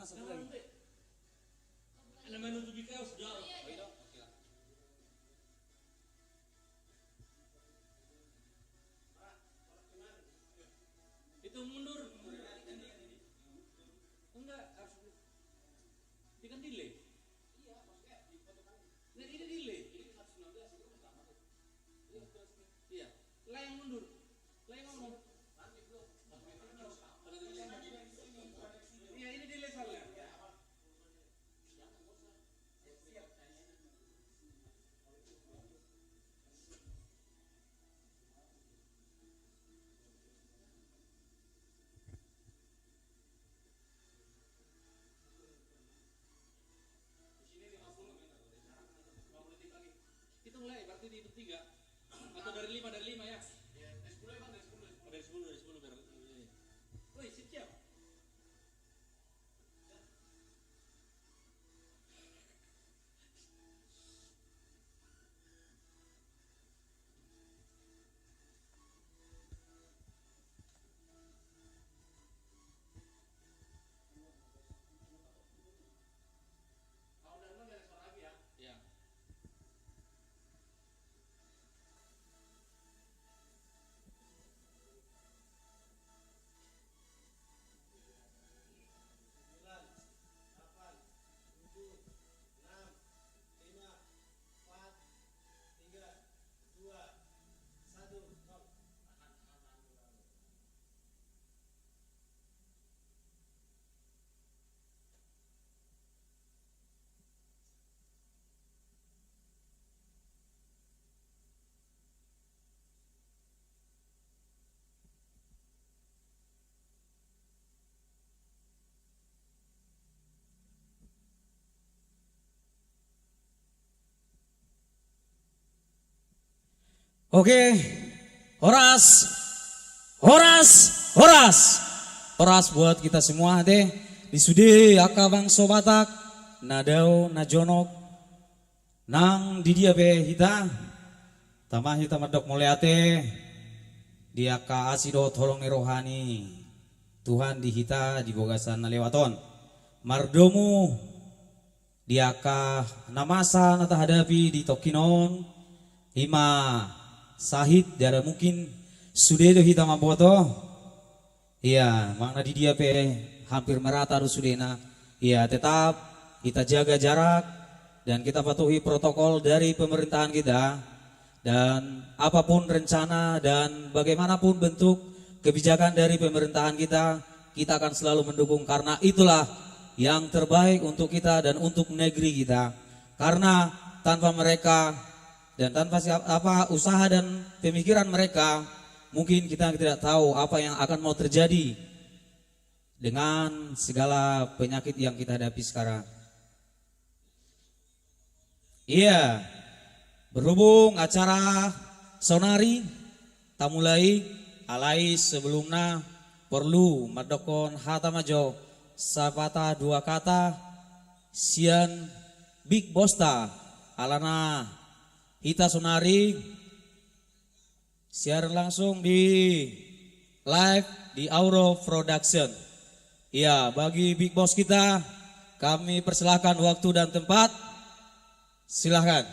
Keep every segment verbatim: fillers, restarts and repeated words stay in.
Anda menutupi kaos, sudah. Itu mundur. Enggak, harus. Ini kan delay. Nah, ini delay. Iya. Lah yang mundur. Lah yang ngomong. Iya, ini delay soalnya. Hitung lah, berarti dihitung tiga. Atau dari lima, dari lima ya? Dari sepuluh, dari sepuluh, dari sepuluh. Woi, siap, siap. Sembilan, delapan, tujuh, enam, lima, empat, tiga, dua, satu, nol. Oke, horas, horas, horas. Horas buat kita semua, ate, di sude angka bangso Batak na dao na jonok, nang di dia pe hita, tama hita mandok mauliate di angka asi dohot holong ni roha ni Tuhan di hita di bagasan na lewat on. Mardomu di angka na masa na tahadapi di tongkin on, i ma sahit, jala mungkin sude do hita mamboto. Ia, manang na di dia pe hampir merata do sudena. Ia, tetap kita jaga jarak dan kita patuhi protokol dari pemerintahan kita. Dan apapun rencana dan bagaimanapun bentuk kebijakan dari pemerintahan kita, kita akan selalu mendukung, karena itulah yang terbaik untuk kita dan untuk negeri kita. Karena tanpa mereka dan tanpa siap, apa, usaha dan pemikiran mereka, mungkin kita tidak tahu apa yang akan mau terjadi dengan segala penyakit yang kita hadapi sekarang. Iya, berhubung acara saonari tamulai, alai sebelumna porlu mandokkon hata ma jo, sapatah dua kata sian Big Boss ta, alana hita saonari siaran langsung di live di Auro Production. Iya, bagi Big Boss kita, kami persilahkan waktu dan tempat. Silahkan.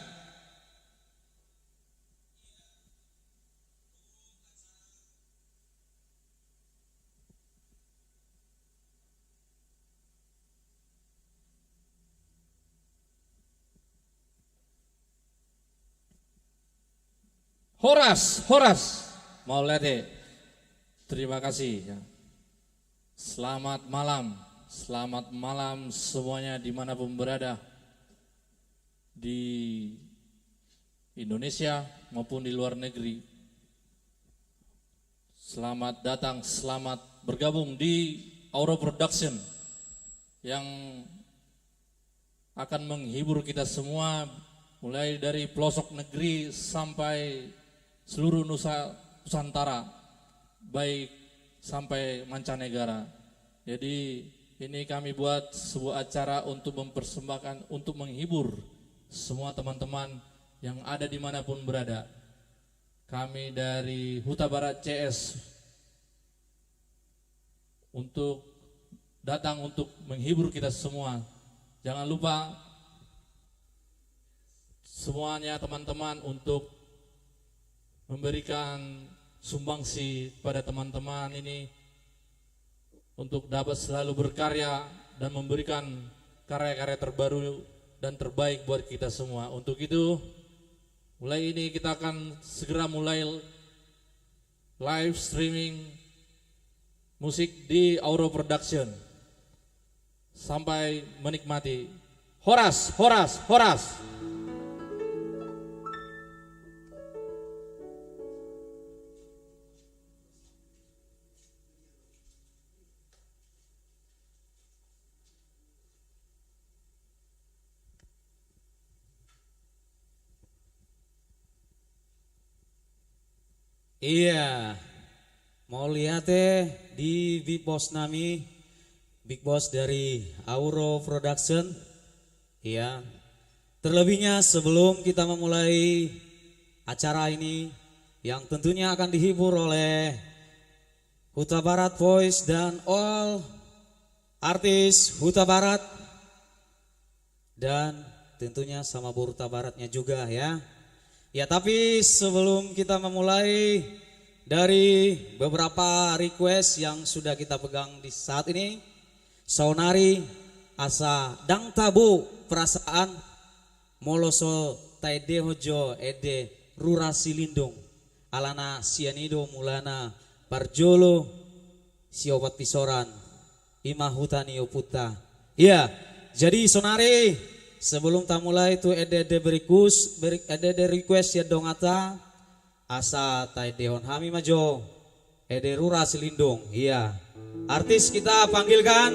Horas, horas. Mauliate. Terima kasih, ya. Selamat malam. Selamat malam semuanya dimanapun berada. Di Indonesia maupun di luar negeri. Selamat datang, selamat bergabung di Auro Production yang akan menghibur kita semua, mulai dari pelosok negeri sampai seluruh Nusa, Nusantara, baik sampai mancanegara. Jadi, ini kami buat sebuah acara untuk mempersembahkan, untuk menghibur semua teman-teman yang ada dimanapun berada. Kami dari Huta Barat C S untuk datang untuk menghibur kita semua. Jangan lupa semuanya, teman-teman, untuk memberikan sumbangsi pada teman-teman ini untuk dapat selalu berkarya dan memberikan karya-karya terbaru dan terbaik buat kita semua. Untuk itu, mulai ini kita akan segera mulai live streaming musik di Auro Production. Sampai menikmati. Horas, horas, horas. Ia, mauliate di Big Boss nami, Big Boss dari Auro Production. Ia, terlebihnya sebelum kita memulai acara ini yang tentunya akan dihibur oleh Hutabarat Voice dan all artis Hutabarat. Dan tentunya sama Hutabaratnya juga ya. Ya, tapi sebelum kita memulai, dari beberapa request yang sudah kita pegang di saat ini, saonari asa ndang tabo perasaan molo so taendehon jo ende Rura Silindung, alana sian i do mulana parjolo siopat pisoran, i ma huta ni ompunta. Ia, jadi saonari, sebelum tamulai tu ende-ende berikus, beri-, ende-ende request sian donganta, asa taendehon hami ma jo ende Rura Silindung. Ia, artis kita panggilkan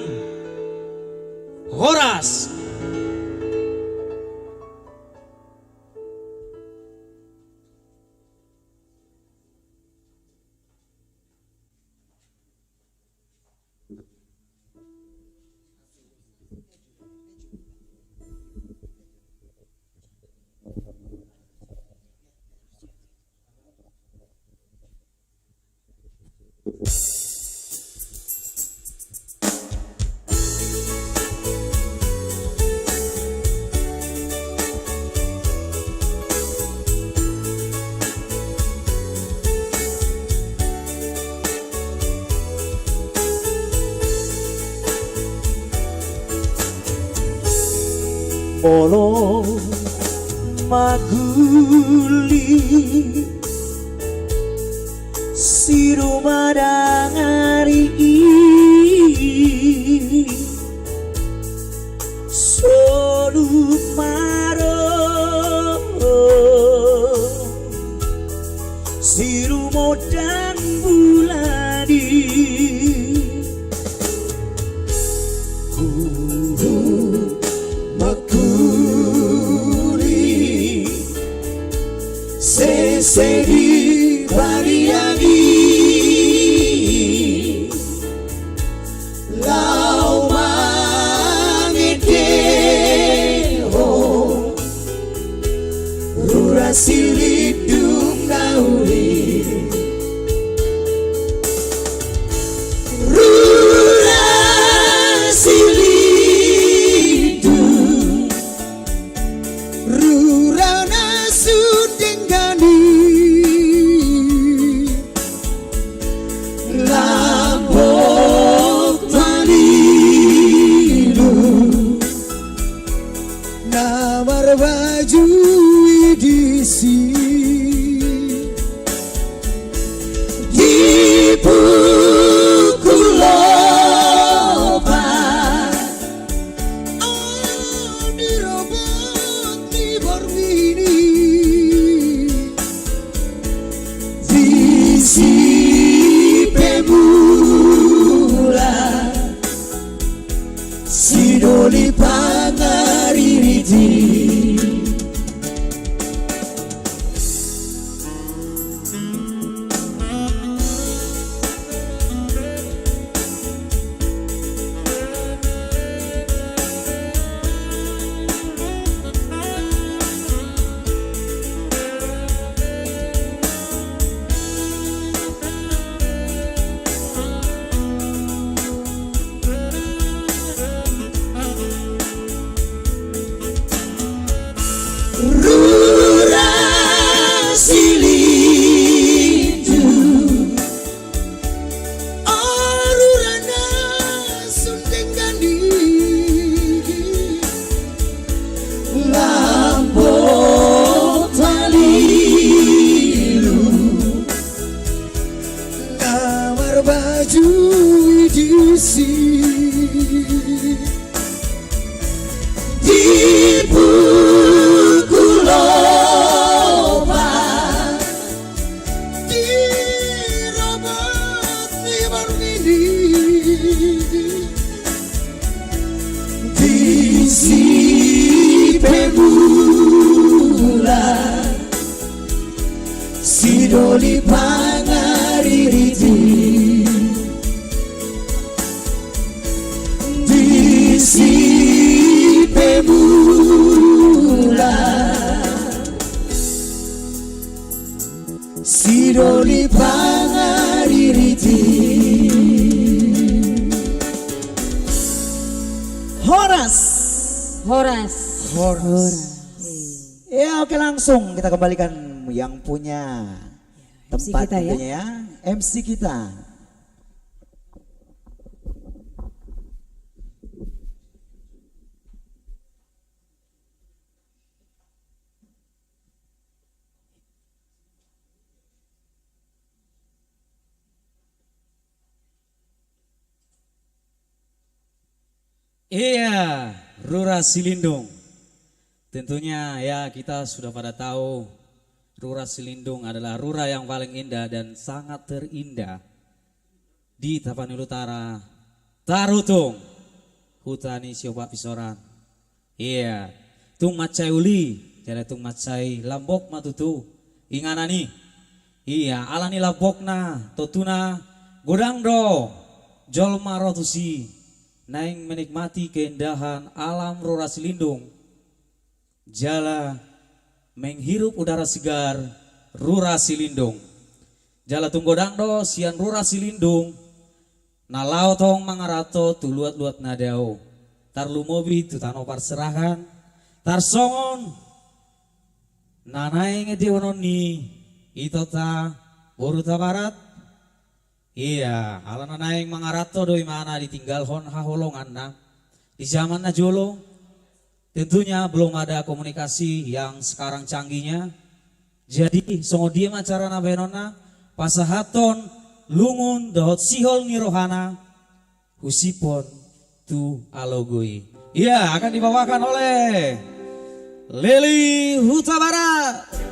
Horas. Molo manguli sirumadang ari i, solu maro sirumondang bulan i. Huhut manguli sese di barian i, laho mangendehon Rura Silindung na uli. Rura Silindung, rura na sun denggan i, lambok malilu na marbaju i disi. Di pukul opat, on di robot ni borngin i, disi pe mula sidoli pangaririt i. Di pukul opat, di robot ni borngin i, disi pe mulak si doli pangaririt i, disi pe mulak si doli pangaririt i. Horas. Horas. Horas. Horas. Ya, oke, langsung kita kembalikan yang punya M C tempat kita, ya. Tentunya, ya. M C kita. Iya, Rura Silindung. Tentunya, ya, kita sudah pada tahu Rura Silindung adalah rura yang paling indah dan sangat terindah di Tapanuli Utara, tarutung huta ni si Opat Pisoran. Iya, tung mansai uli, jala tung mansai lambok ma tutu inganan i. Iya, ala ni lambokna, tontuna godang do jolma ro tusi naeng menikmati keindahan alam Rura Silindung, jala menghirup udara segar Rura Silindung. Jala tung godang do sian Rura Silindung na laho tong mangaranto tu luat-luat na dao, tarlumobi tu tano parserahan, tarsongon na naeng endehon ni itonta boru Hutabarat. Iya, ala na naeng mangaranto do imana ditinggalhon haholonganna di zaman na jolo. Tentunya belum ada komunikasi yang sekarang canggihnya. Jadi, songon dia ma carana bahenonna, pasahathon lungun dohot sihol ni rohana, husipon tu alogo i. Iya, akan dibawakan oleh Leli Hutabarat.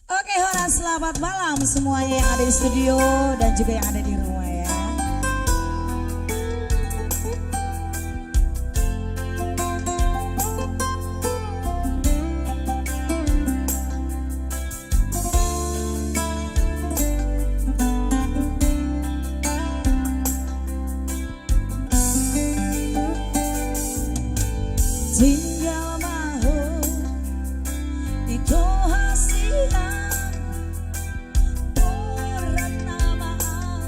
Oke, horas, selamat malam semuanya yang ada di studio dan juga yang ada di rumah, ya. Tinggal ma ho, ito hasian, borat nama au,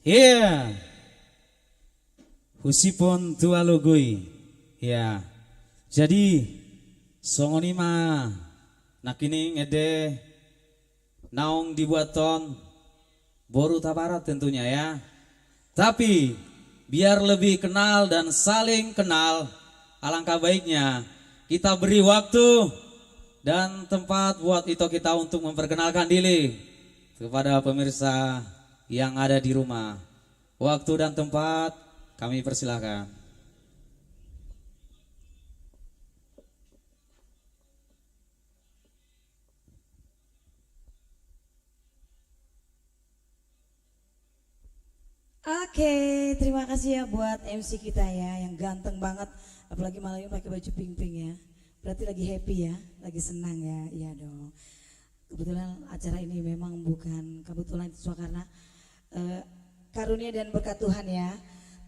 Iya. Husipon tu alogo i. Iya. Jadi, songon i ma nangkining ende naung dibuathon Boru Hutabarat tentunya ya. Tapi, biar lebih kenal dan saling kenal, alangkah baiknya kita beri waktu dan tempat buat ito kita untuk memperkenalkan diri kepada pemirsa yang ada di rumah. Waktu dan tempat kami persilahkan. Oke, terima kasih ya buat M C kita ya, yang ganteng banget. Apalagi malam ini pakai baju pink-pink ya. Berarti lagi happy ya, lagi senang ya. Iya dong. Kebetulan acara ini memang bukan kebetulan, cuma karena, eh, karunia dan berkat Tuhan ya.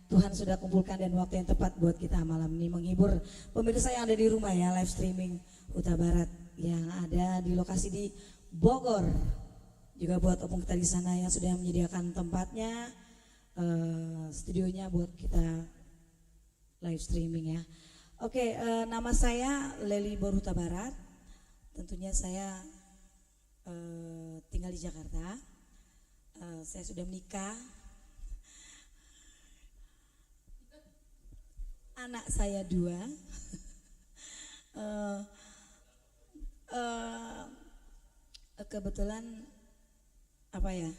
Tuhan sudah kumpulkan dan waktu yang tepat buat kita malam ini menghibur pemirsa yang ada di rumah ya, live streaming Hutabarat yang ada di lokasi di Bogor. Juga buat opung kita di sana yang sudah menyediakan tempatnya, eh, studionya buat kita live streaming ya. Oke, eh, nama saya Leli Boru Hutabarat. Tentunya saya, eh, tinggal di Jakarta. Eh, saya sudah menikah. Anak saya dua. Eh, eh, kebetulan, apa ya?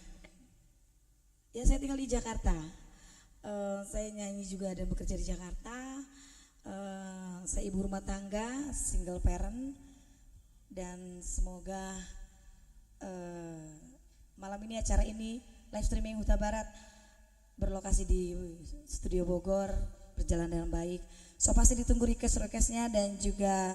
Ya, saya tinggal di Jakarta. Eh, saya nyanyi juga dan bekerja di Jakarta. Eh, saya ibu rumah tangga, single parent. Dan semoga, eh, malam ini, acara ini, live streaming Hutabarat, berlokasi di Studio Bogor, berjalan dengan baik. So pasti ditunggu request-requestnya dan juga,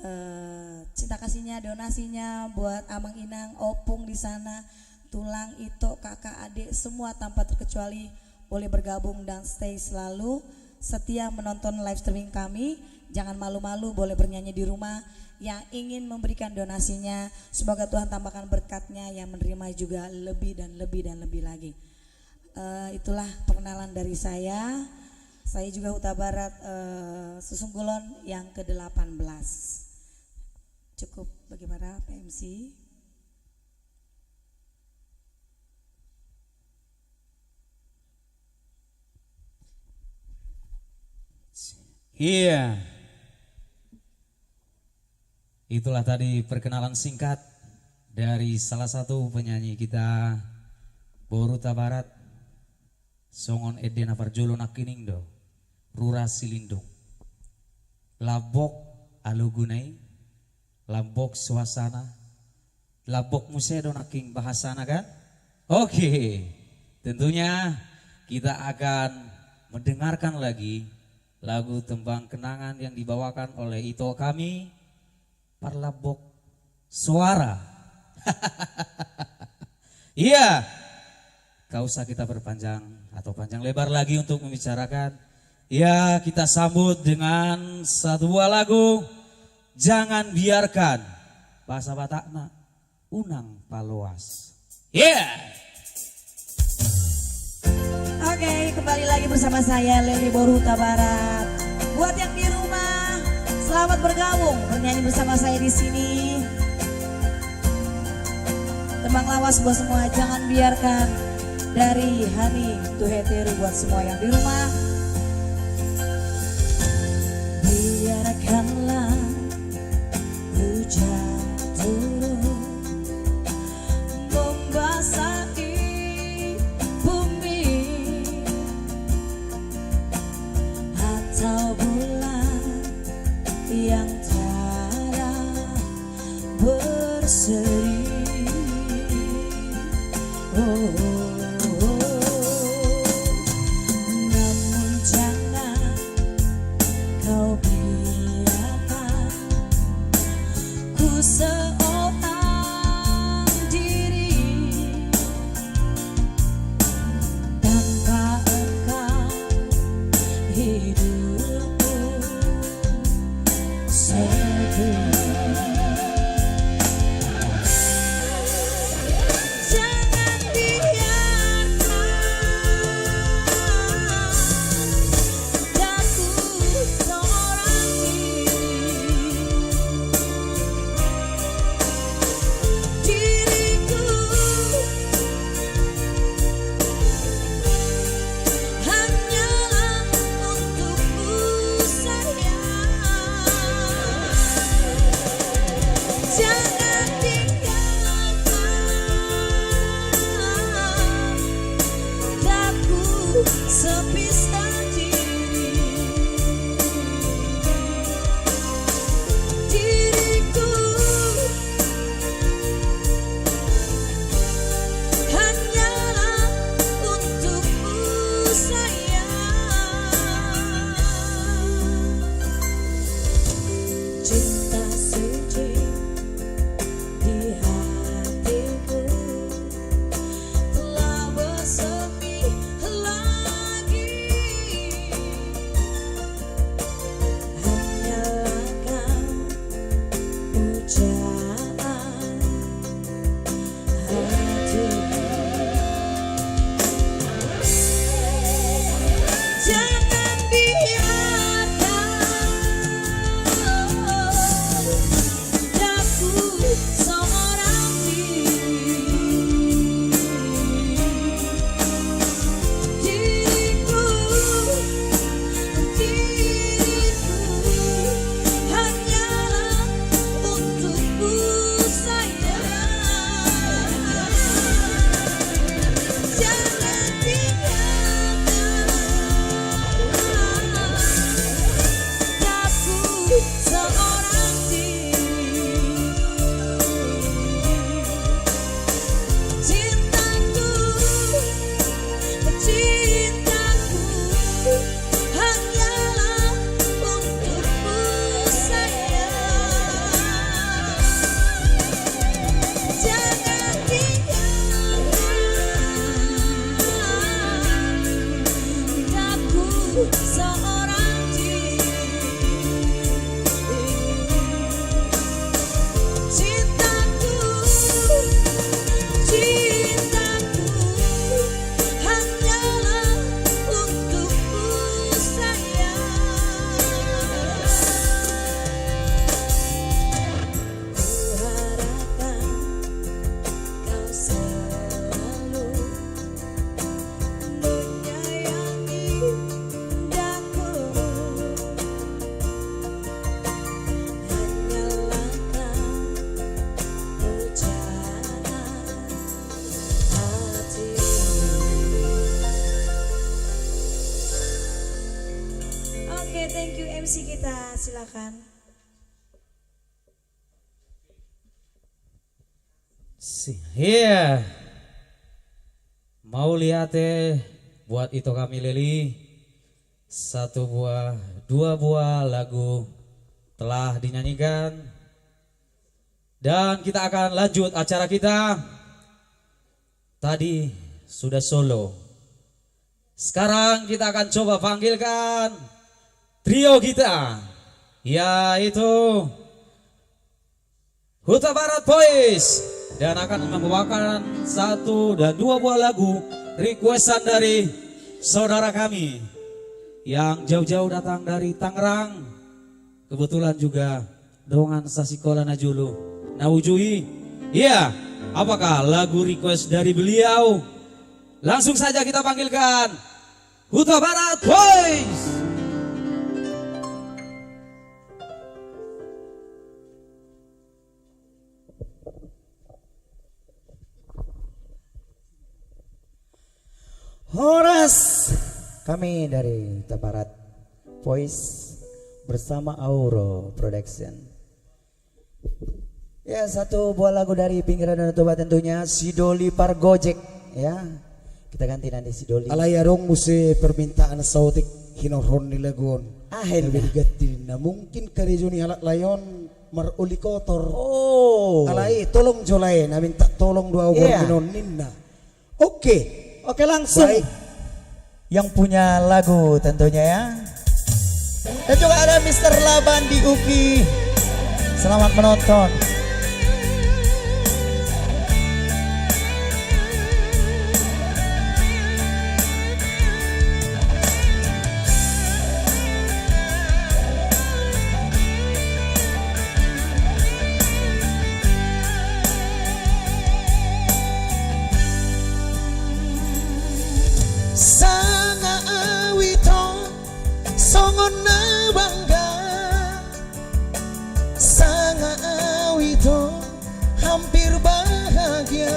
eh, cinta kasihnya, donasinya buat amang inang, opung di sana, tulang, ito, kakak, adik, semua tanpa terkecuali boleh bergabung dan stay selalu setia menonton live streaming kami. Jangan malu-malu, boleh bernyanyi di rumah. Yang ingin memberikan donasinya, semoga Tuhan tambahkan berkatnya, yang menerima juga lebih dan lebih dan lebih lagi. Eh, itulah perkenalan dari saya. Saya juga Hutabarat, eh, Susungkulon yang kedelapan belas. Cukup, bagaimana, Pak M C? Iya. Itulah tadi perkenalan singkat dari salah satu penyanyi kita, Boru Hutabarat, songon ende na parjolo nangkining do, Rura Silindung. Lambok aloguna i, lambok suasana, lambok muse do nangkin bahasana kan? Oke, tentunya kita akan mendengarkan lagi lagu tembang kenangan yang dibawakan oleh ito kami, Parlambok Suara. Iya, tak usah kita perpanjang atau panjang lebar lagi untuk membicarakan. Ya, kita sambut dengan satu buah lagu, Jangan Biarkan. Bahasa Batakna, Unang Paloas. Yeah! Oke, kembali lagi bersama saya, Leli Boru Hutabarat. Buat yang di rumah, selamat bergabung bernyanyi bersama saya di sini. Tembang lawas buat semua, Jangan Biarkan, dari Hani Tuheteru buat semua yang di rumah. Biarkanlah hujan turun membasahi bumi, atau bulan yang terang berseri. Oh, oh, oh. Namun jangan kau biarkan ku seorang diri. Tanpa engkau hidupku sepi. Jangan biarkan Si-, iya. Mauliate buat ito kami Leli. Satu buah, dua buah lagu telah dinyanyikan. Dan kita akan lanjut acara kita. Tadi sudah solo. Sekarang kita akan coba panggilkan trio kita, yaitu Hutabarat Boys, dan akan membawakan satu dan dua buah lagu requestan dari saudara kami yang jauh-jauh datang dari Tangerang. Kebetulan juga dongan sasikola na jolo, na uju i. Iya, apakah lagu request dari beliau? Langsung saja kita panggilkan Hutabarat Boys. Horas, kami dari Hutabarat Boys bersama Auro Production. Ya, satu buah lagu dari pinggiran Danau Toba tentunya, Si Doli Pargojek, ya. Kita ganti nanti Si Doli. Alai adong muse permintaan saotik hinorhon ni lagu on. Ah, gabe diganti ninna. Mungkin karejo ni halak lae on maroli kotor. Oh. Alai tolong jo lae, na minta tolong do au borngin on ninna. Oke. Oke, langsung. Baik. Yang punya lagu tentunya, ya. Dan juga ada Mister Laban di Uki. Selamat menonton. Sanga au ito songon na bangga, sanga au ito hampir bahagia.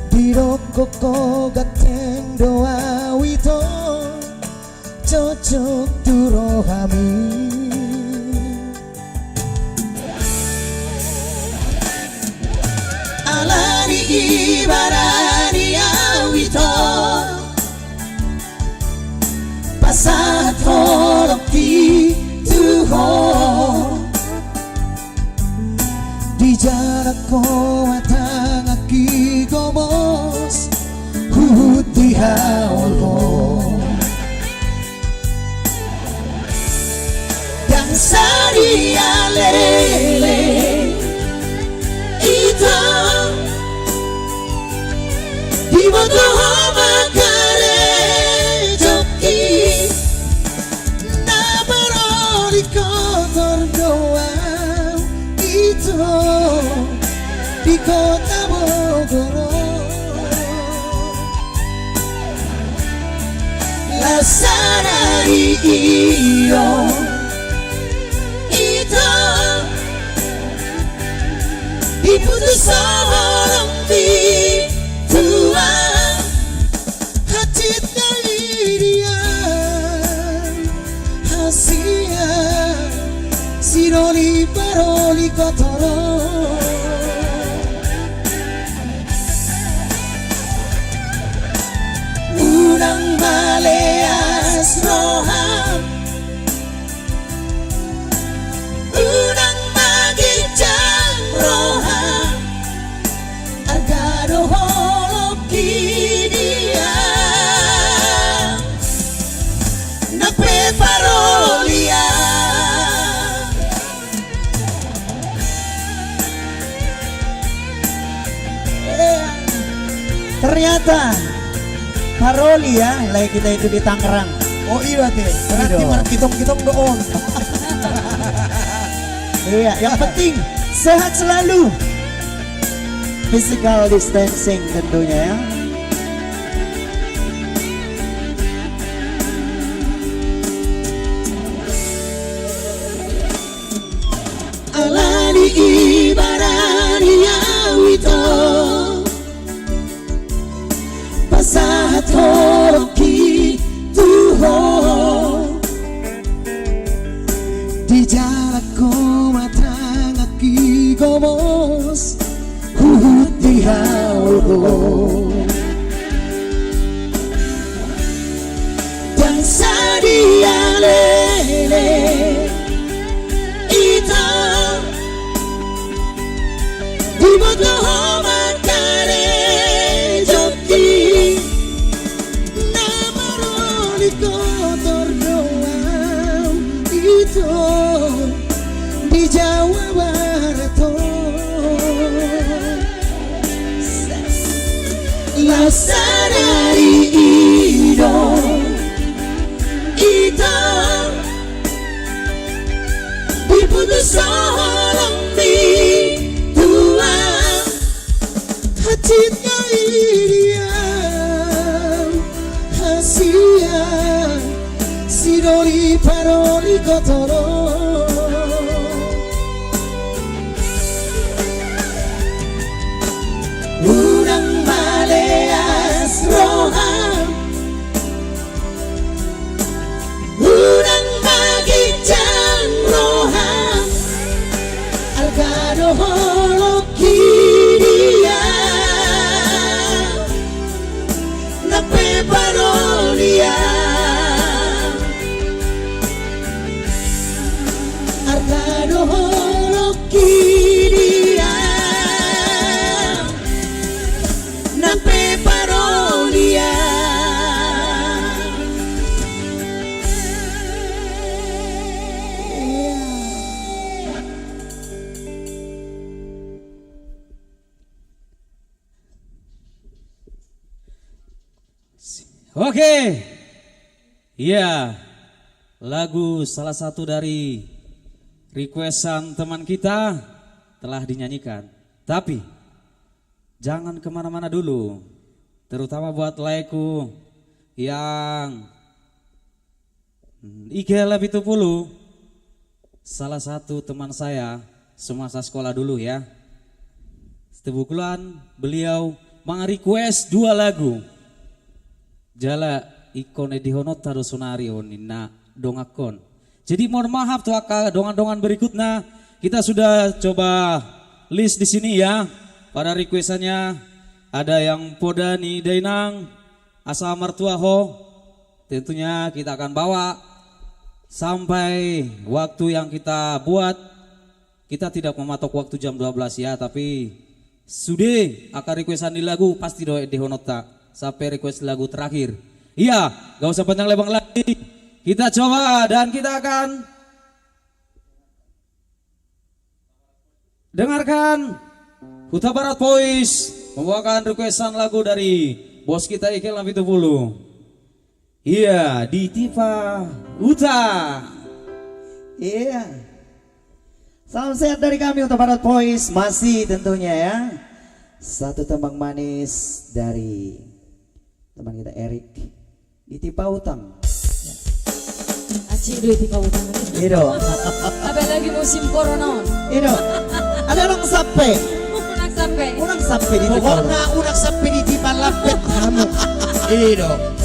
Didok ho ganteng do au ito, cocok tu rohami. Alani i barani au ito pasahat holong i tu ho. Dijalo ho ma tanganki gomos, huhut dihaol ho. Ndang sadia lele ito, diboto ho ma karejoki. Na paroli kotor do au ito di Kota Bogor. Laos sadari i do ito diputus holong i tu au. Hansit na i dia hasian, si Doli paroli kotor on. Unang maleas roham, unang ma ginjang roham, arga do holong i dia na pe paroli au. Ternyata paroli ya, lae kita itu di Tangerang. Oh iya, Te. Berarti markitong-kitong do on. Iya, yang penting sehat selalu. Physical distancing tentunya ya. Alani i barani au ito pasahat holong i tu ho. Dijalo ho ma tanganki gomos, Ndang sadia lele ito, diboto ho ma karejoki. Na maroli kotor do au ito di Jawa Barat on. Laos sadari i do ito diputus holong ni tulang. Hansit ngai di au hasian, sidoli paroli kotor on. Unang maleas roham, unang maginjang roham, arga do holongki di au, nang pe parolian. Arga do holongki di au, nang pe parolian. Oke. Iya. Lagu salah satu dari requestan teman kita telah dinyanyikan. Tapi jangan kemana-mana dulu. Terutama buat laeku yang Hmm, I K L pitu pulu, salah satu teman saya semasa sekolah dulu ya. Kebetulan beliau manga-request dua lagu. Jala ingkon edehononta do sonari on ninna donganhon. Jadi mohon maaf tu angka dongan-dongan berikutna. Kita sudah coba list di sini ya. Pada requestannya ada yang poda ni dainang, asa martua ho. Tentunya kita akan bawa sampai waktu yang kita buat. Kita tidak mematok waktu jam dua belas ya, tapi sude angka requestan ni lagu pasti do edehononta sampai request lagu terakhir. Iya, gak usah panjang lebar lagi. Kita coba dan kita akan dengarkan Hutabarat Boys membawakan requestan lagu dari bos kita I K L pitu pulu. Iya, Ditipa Uta. Iya. Salam sehat dari kami Hutabarat Boys, masih tentunya ya. Satu tembang manis dari teman kita Erik. Ditipa utang. Asik do ditipa utang. Ido. Apalagi musim corona on. Ido. Ada unang sampe. Unang sampe. Unang sampe ditipa utang. Pokokna unang sampe ditipa lampet hamu. Ido.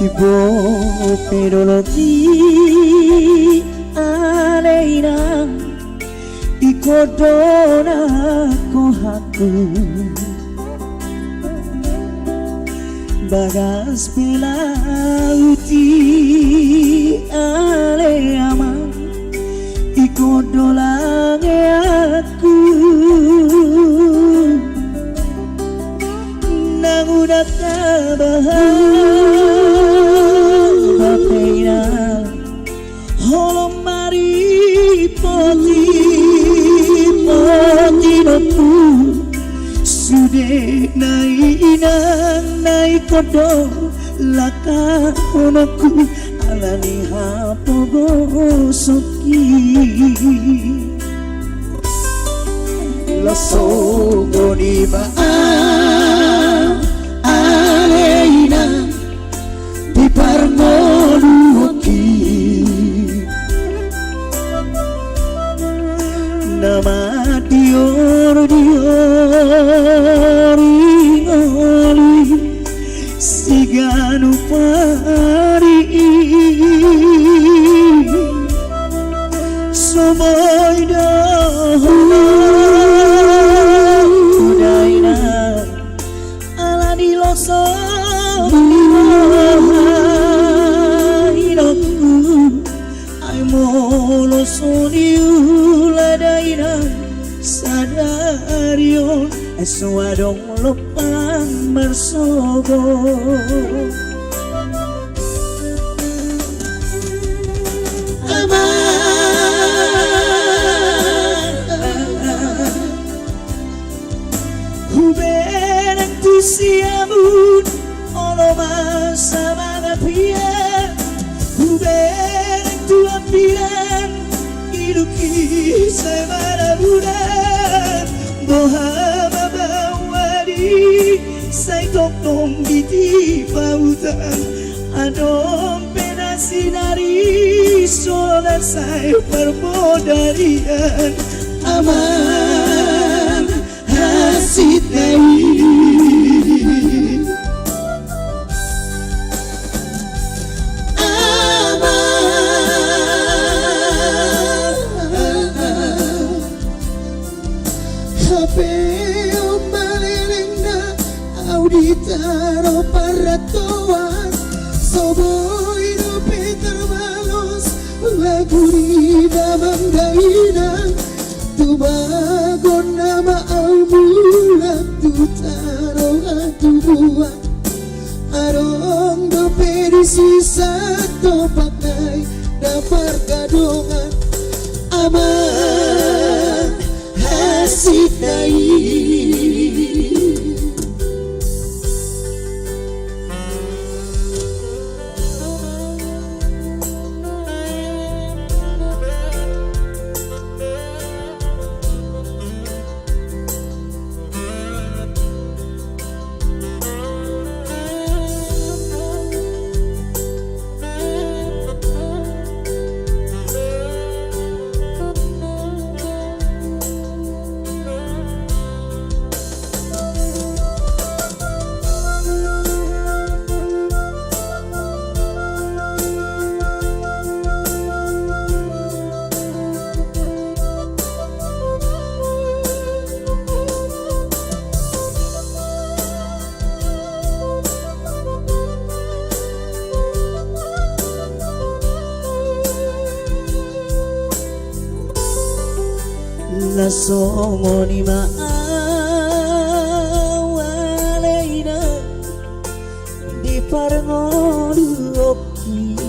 Tibo pe dolok i ale inang, ingkon do na rohangku. Bagas pe laut i ale amang, ingkon do langeanku. Nang unang tabahat bahen inang, holong maripot i, poti nongku. Sudena i inang, na ingkon do langkahononku, alani hapogosonki. Laos songon i ma au ale inang, di parngoluonki. Na mandiordior i ngolu Anu pari i, so boi do hona dainang, ala ni losok ni roha i do. Ai molo so diula dainang sadari on, ai so adong lompang marsogot. Amang, hubereng tu siamun olo ma sai mangapian, hubereng tu ampiran, idok i sai maraburan, boha ma baoa di sai tongtong di tipa huta, adong pe na sinari so na sai parbodarian. Amang, hansit na i. Amang, hape on ma lelengna au di tano parrantoan, so boi dope tarbalos lagu ni damang dainang. Tumagon nama au mulak tu tano hatubuan. Adong dope disi satompak nai na pargadongan. Amang, hansit na i. Na songon i ma au ale inang di parngoluonki.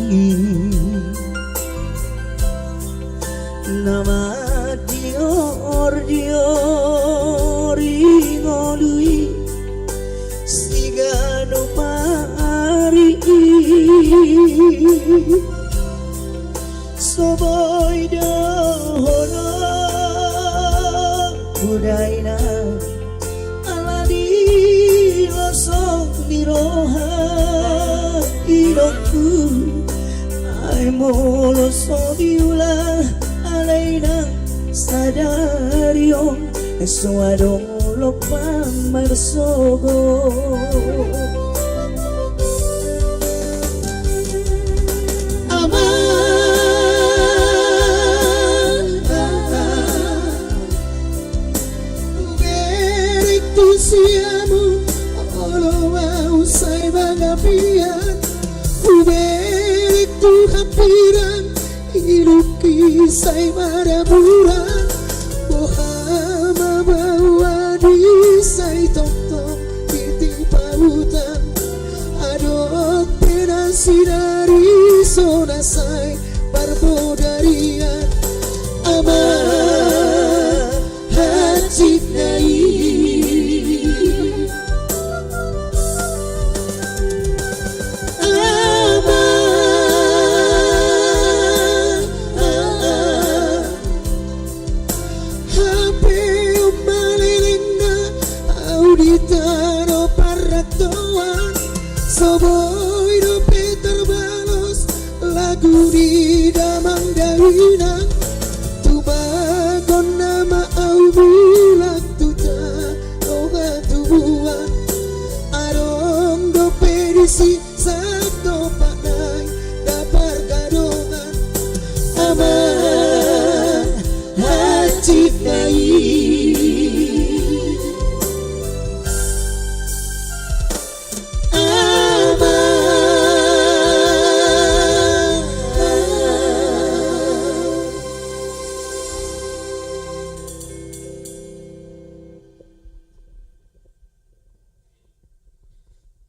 Na mandiordior i ngolu i siganup ari i. So boi do hona hudaina ala ni losok ni roha i do. Ai molo so diula ale inang sadari on, so adong lompang marsogot. Amang, hubereng tu siamun olo au sai mangapian, hubereng tu ampiran, idok i sai maraburan, boha ma baoa di sai tongtong di tipa huta, adong pe na sinari so na sai parbodarian. Amang, hansit na i. Amang, hape on ma lelengna au di tano parrantoan, so boi dope tarbalos lagu ni damang dainang. Tumagon nama au mulak tu tano hatubuan. Adong dope disi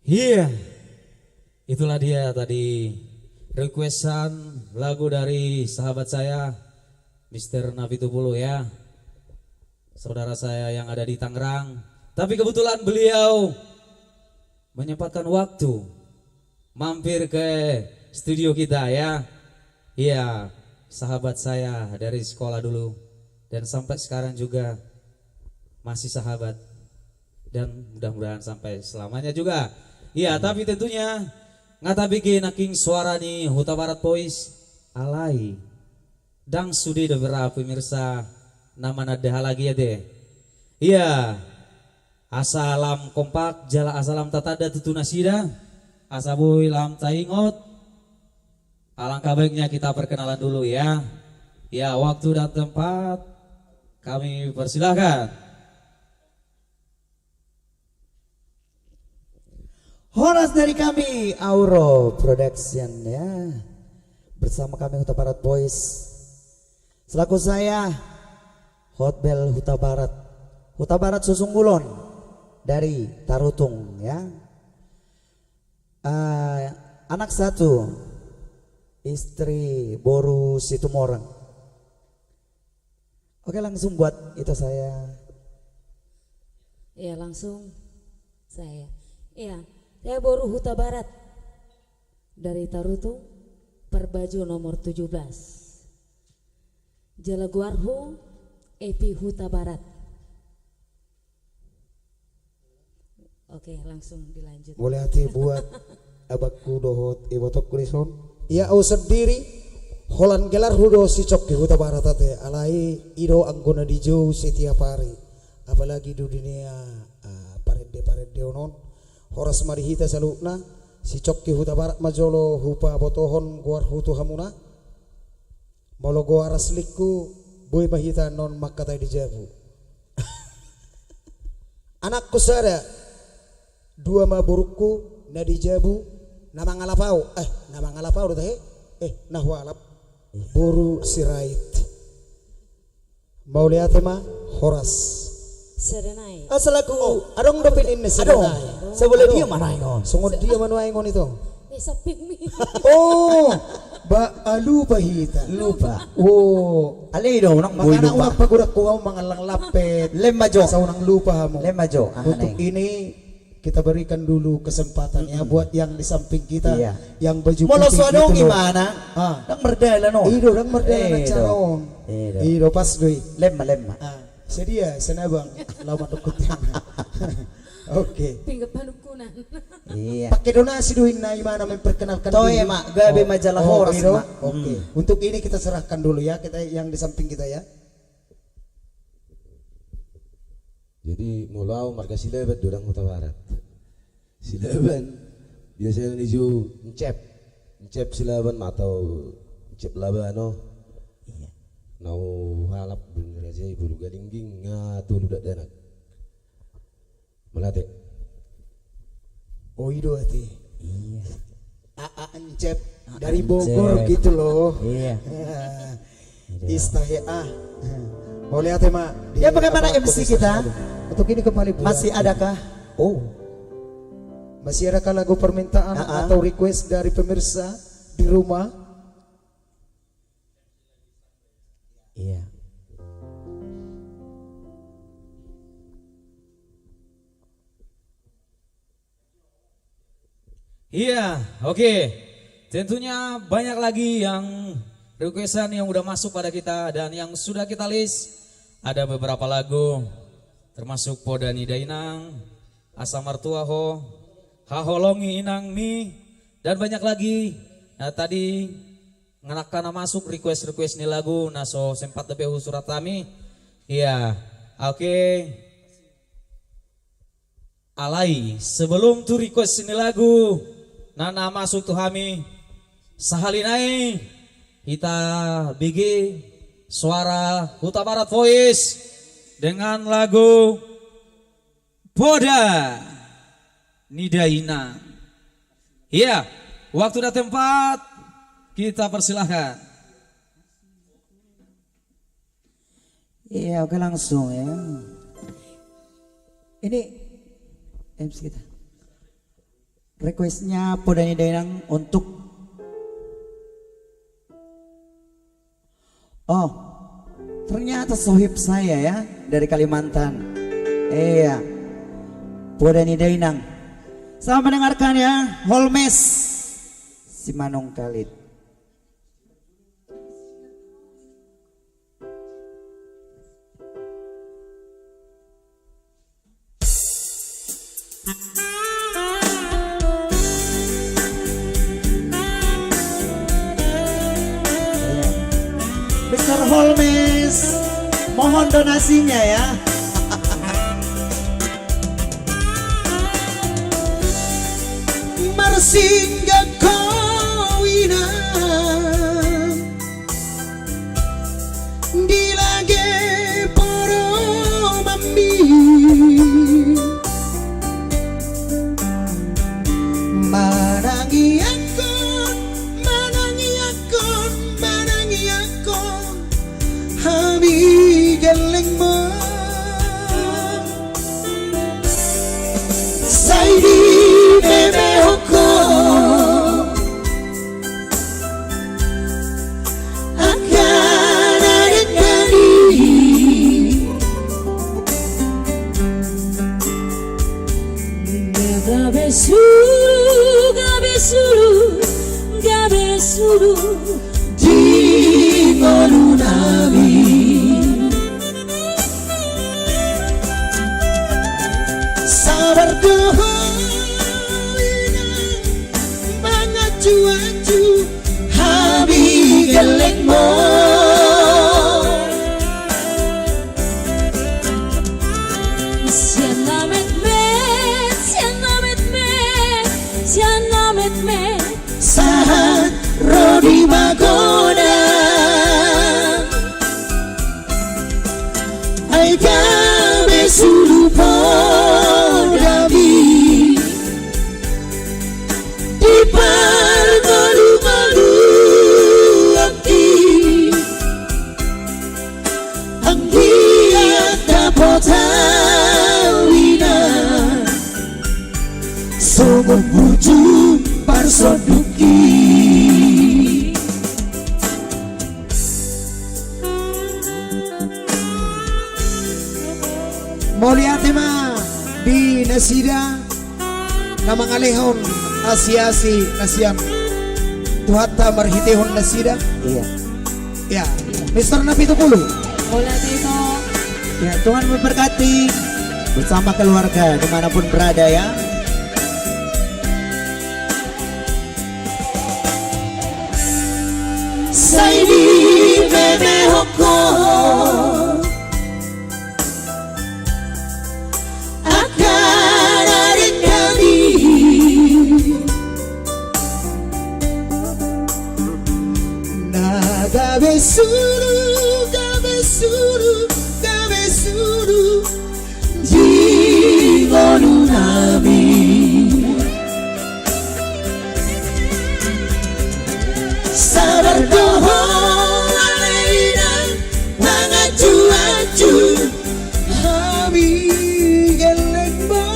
Iya, itulah dia tadi requestan lagu dari sahabat saya, Mister Navitupulu, ya, saudara saya yang ada di Tangerang. Tapi kebetulan beliau menyempatkan waktu mampir ke studio kita, ya. Iya, sahabat saya dari sekolah dulu dan sampai sekarang juga masih sahabat dan mudah-mudahan sampai selamanya juga. Iya, tapi tentunya nga tabege nangkin suara ni Hutabarat Voice, alai ndang sude da berapa pemirsa na mananda halak i ate. Iya, asa lam kompak jala asa lam tatanda tutu nasida, asa boi lam taingot. Alangkah baiknya kita perkenalan dulu, ya. Ya, waktu dan tempat kami persilahkan. Horas dari kami, Auro Production, ya. Bersama kami Hutabarat Voice. Selaku saya, Hotbel Hutabarat. Hutabarat Susunggulon dari Tarutung, ya. Eh, anak satu, istri boru Situmorang. Oke, langsung buat itu saya. Iya, langsung saya. Iya, saya boru Hutabarat dari Tarutung, Parbajo nomor tujuh belas. Jala goarhu Epi Hutabarat. Oke, langsung dilanjut. Mauliate buat abangku dohot ibotongku dison. Ya, au sendiri holan gelarhu do si Cokki Hutabarat ate, alai i do anggo na dijou setiap ari. Apalagi di dunia, ah, parende-parende on. Horas ma di hita saluhutna, si Cokki Hutabarat ma jolo hupabotohon goarhu tu hamuna. Molo goar aslingku, boi ma hita annon mangkatai di jabu. Anakku sada, dua ma borungku, na di jabu, na mangalap au, eh, na mangalap au do tahe, eh, na hualap, boru Sirait. Mauliate ma, horas. Sada nai. Ah, selaku, oh, adong dope ninna sada nai. Sabola dia ma nuaeng on. Songon dia ma nuaeng on ito. Eh, sampingmi. Oh, ba, ah, lupa hita. Lupa. Oh. Alai do, unang boi lupa. Makana unang pagodangku au mangallang lampet. Lem ma jo. Asa unang lupa hamu. Lem ma jo. Untuk ini kita berikan dulu kesempatan, ya, buat yang di samping kita, iya, yang baju putih itu loh. Molo so adong imana, ah, ndang mardalan on. I do, ndang mardalan acara on. I do. I do, pas do i. Lem ma, lem ma. Ah, sadia, sana bang. Lawan dukut. Oke. Pinggan panungkunan. Iya. Pakai donasi do inna imana memperkenalkan diri. Toe ma, gabe ma jala horas ma. Oke. Untuk ini kita serahkan dulu ya, kita yang di samping kita ya. Jadi molo au marga Silaban do, ndang Hutabarat. Silaban biasana dijou Encep. Encep Silaban ma atau Encep Labano. Iya. Na hualap boru ni raja i, boru Galingging, nga tolu dakdanak. Mauliate. Oh, i do ate. Iya. A, A Encep. A, dari Bogor Encep gitu loh. Iya. Iya. Istahe, ah. Mauliate ma. Ya, bagaimana M C kita? Untuk ini kembali buat, masih adakah? Oh. Masih adakah lagu permintaan atau request dari pemirsa di rumah? Iya. Iya, oke. Tentunya banyak lagi yang requestan yang udah masuk pada kita dan yang sudah kita list. Ada beberapa lagu, termasuk Poda ni Dainang, Asa Martua Ho, Haholongi Inangmi, dan banyak lagi. Nah, tadi nangkin na masuk request-request ni lagu, na so sempat dope husurat hami. Iya, oke. Alai, sebelum tu request ni lagu na, na masuk tu hami, sahali nai hita bege suara Hutabarat Voice dengan lagu Poda ni Dainang. Iya, waktu dan tempat kita persilahkan. Iya, oke, langsung ya. Ini M C kita. Requestnya Poda ni Dainang untuk, oh, ternyata sohib saya ya, dari Kalimantan. Iya. Poda ni Dainang. Selamat mendengarkan ya, Holmes Simanungkalit. Mister Holmes, mohon donasinya ya. Marsinggah ho inang di lage poromanmi. Manangianghon, manangianghon, manangianghon hami gellengmu. Sai dimemehon ho angka na denggan i. Gabe suru, gabe suru, gabe suru di ngolunami. Sabar do ho inang manganju-anju hami gellengmu. Sian na metmet, sian na metmet, sian na metmet sahat ro di magodang. Ai gabe suru podami di parngolu-ngoluonki. Anggiat dapot au inang songon burju parsondukki. Mauliate ma di nasida na mangalehon asi-asi na sian Tuhanta marhitehon nasida. Iya. Ya, Mister Napitupulu. Mauliate, Ito. Ya, Tuhan memberkati bersama keluarga dimanapun berada ya. Sai dimemehon ho angka na denggan i. Na gabe suru, gabe suru, gabe suru di ngolunami. Sabar do ho ale inang manganju-anju hami gellengmu.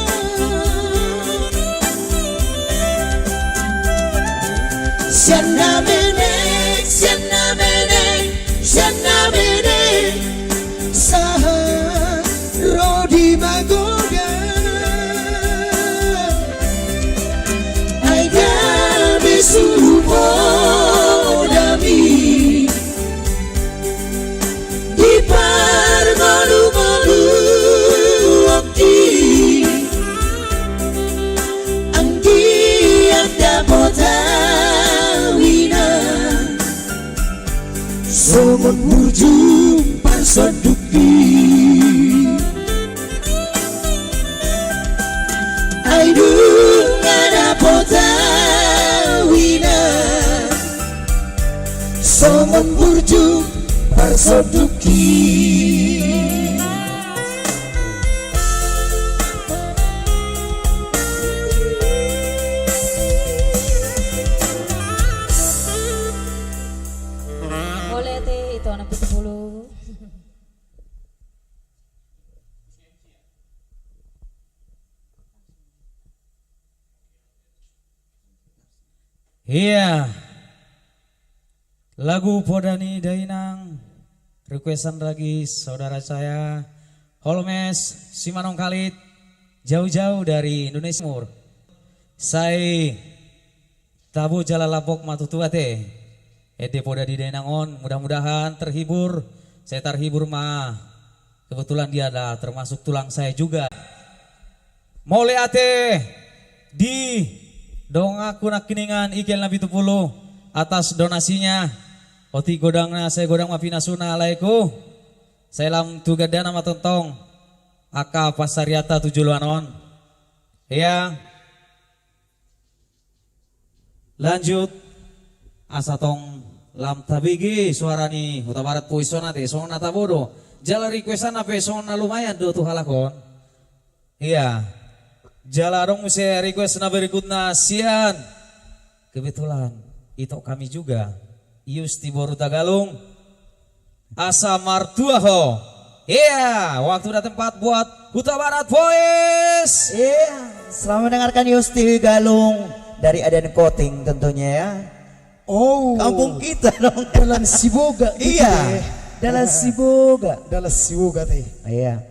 Sian na menek, sian na menek, sian na menek sahat ro di magodang. Ai gabe suru podami di parngolu-ngoluonki. Anggiat dapot au inang songon burju parsondukki. Ai dung dapot au inang songon burju parsondukki. Mauliate, Ito Napitupulu. Iya. Lagu Poda ni Dainang, requestan lagi saudara saya, Holmes Simanungkalit, jauh-jauh dari Indonesia Timur. Sai tabo jala lapok ma tutu ate. Ende Poda di Dainang on, mudah-mudahan terhibur. Saya terhibur ma. Kebetulan dia adalah termasuk tulang saya juga. Mauliate di donganku nangkiningan Ikel na pitu pulu atas donasinya. Otik godangna, sai godang ma pinasuna alaiku. Sai lam tu gandana ma tongtong angka pansarianta tu joloan on. Iya. Lanjut. Asa tong lam tabege suara ni Hutabarat Voi songon ate, songon na tabo do. Jala requestanna pe songon na lumayan do tu halak on. Iya. Jala adong muse request na berikutna sian. Kebetulan ito kami juga. Yusti boru Tagalung. Asa martua ho. Iya, waktu dan tempat buat Hutabarat Boys. Iya, selamat mendengarkan Yusti Galung dari Adan Koting tentunya ya. Oh. Kampung kita dong. Dalan Siboga gitu. Iya, ya. Dalan Siboga. Dalan Siboga teh. Iya.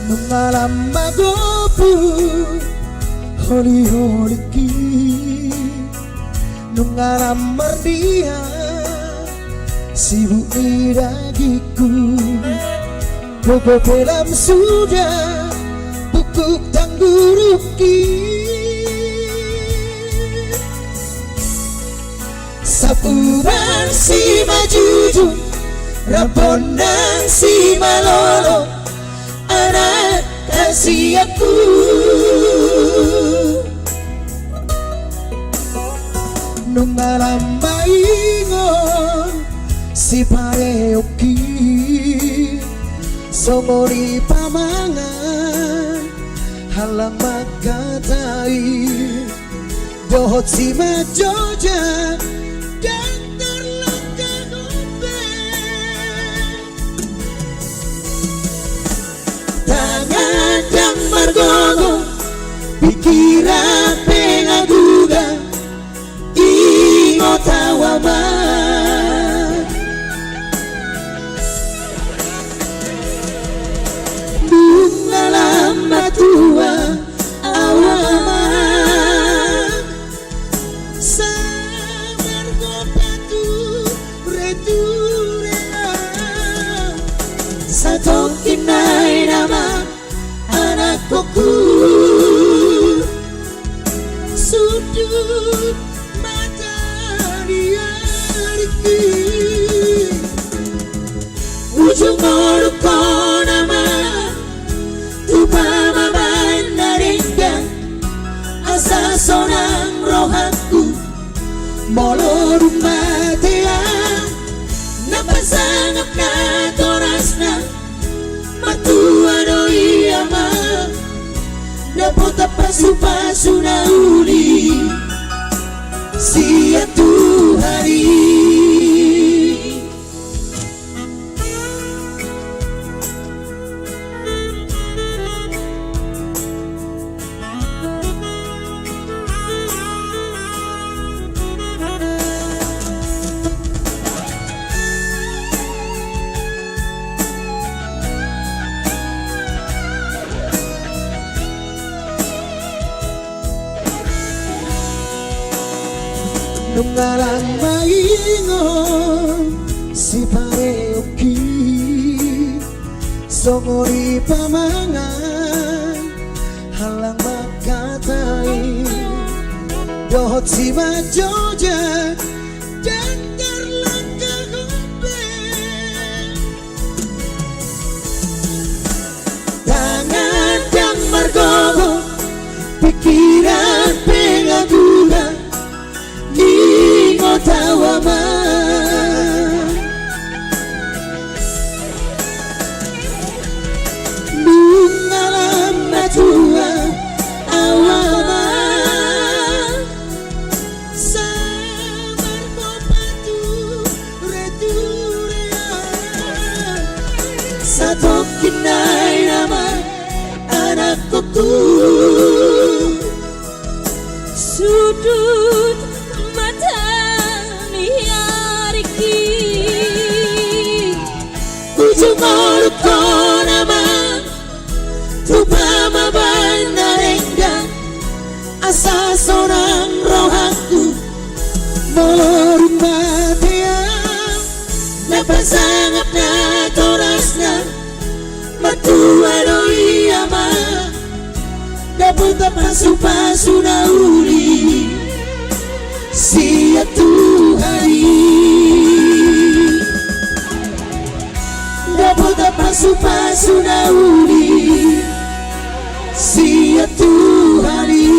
Nunga lam magopu holi-holingki. Nunga lam mardia sibuk ni dagingku. Gogo pe lam suda pukuk tanggurungki. Sapuran simanjujung, rap bonang simalolo, anak hasianku. Nunga lam maingon sipareonki, songon i pamangan halak mangkatai. Dohot simanjojak, ndang tarlangkahon be. Tangan ndang margogo, pikiran pe nga guga, ingot au ama. Nunga lam matua au ama. Sabar ho pature-ture au. Satongkin nai nama anakku. Sundut mata di ariki. Ujung ngolungkon ama tu pamaman na denggan, asa sonang rohangku molo dung mate au. Na pasangap natorasna, martua do i ama, dapotan pasu-pasu na uli sian Tuhan i. Nunga lam maingon sipareonki, songon i pamangan halak mangkatai. Dohot simanjojak, ndang tarlangkahon be. Tangan ndang margogo, pikiran pe nga guga, ingot au ama. Nunga lam matua au Satongkin nai nama anakku tu. Sudut mata ni ariki. Ujung oluk ho nama. Tupa ma baen na denggan. Asa sonang rohangku. Molo dung mate au na pasangap natorasna. Martua do i ama. Dapotan pasupasu na uli sian Tuhan i. Dapotan pasupasu na uli sian Tuhan i.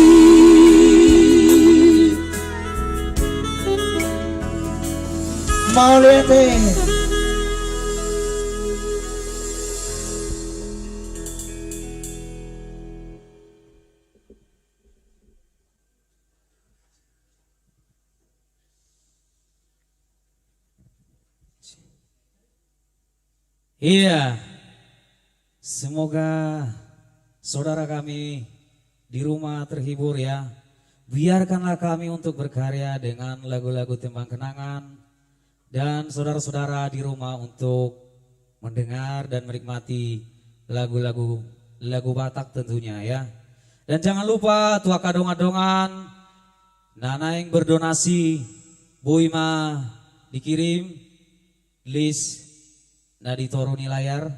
Mauliate. Iya. Semoga saudara kami di rumah terhibur ya. Biarkanlah kami untuk berkarya dengan lagu-lagu tembang kenangan dan saudara-saudara di rumah untuk mendengar dan menikmati lagu-lagu, lagu Batak tentunya ya. Dan jangan lupa tu angka dongan-dongan na naeng berdonasi, boi ma dikirim list na di toru ni layar.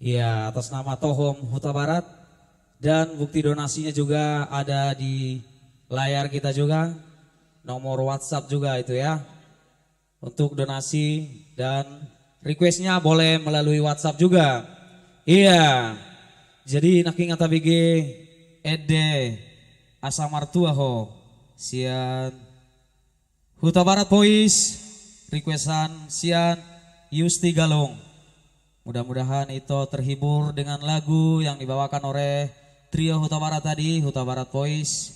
Ya, atas nama Tohom Hutabarat. Dan bukti donasinya juga ada di layar kita juga. Nomor WhatsApp juga itu ya. Untuk donasi dan request-nya boleh melalui WhatsApp juga. Iya. Jadi nangkin nga tabege ende asa martua ho sian Hutabarat Boys, requestan sian Yusti Galung. Mudah-mudahan ito terhibur dengan lagu yang dibawakan oleh Trio Hutabarat tadi, Hutabarat Boys.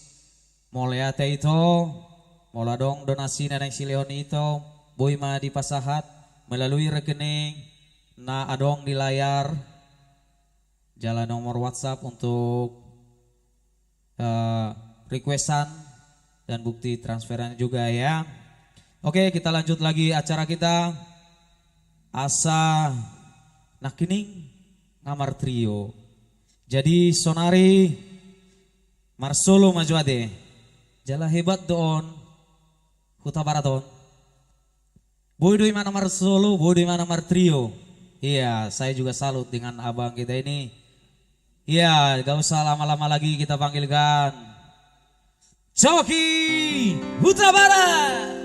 Mauliate ito, molo adong donasi na naeng silehon ito, boi ma dipasahat melalui rekening na adong di layar, jala nomor WhatsApp untuk eh, requestan dan bukti transferan juga ya. Oke, kita lanjut lagi acara kita. Asa nangkining nga martrio. Jadi sonari marsolo ma jo ate. Jala hebat do on Hutabarat on. Boi do imana marsolo, boi do imana martrio. Iya, saya juga salut dengan abang kita ini. Iya, gak usah lama-lama lagi kita panggilkan Coki Hutabarat.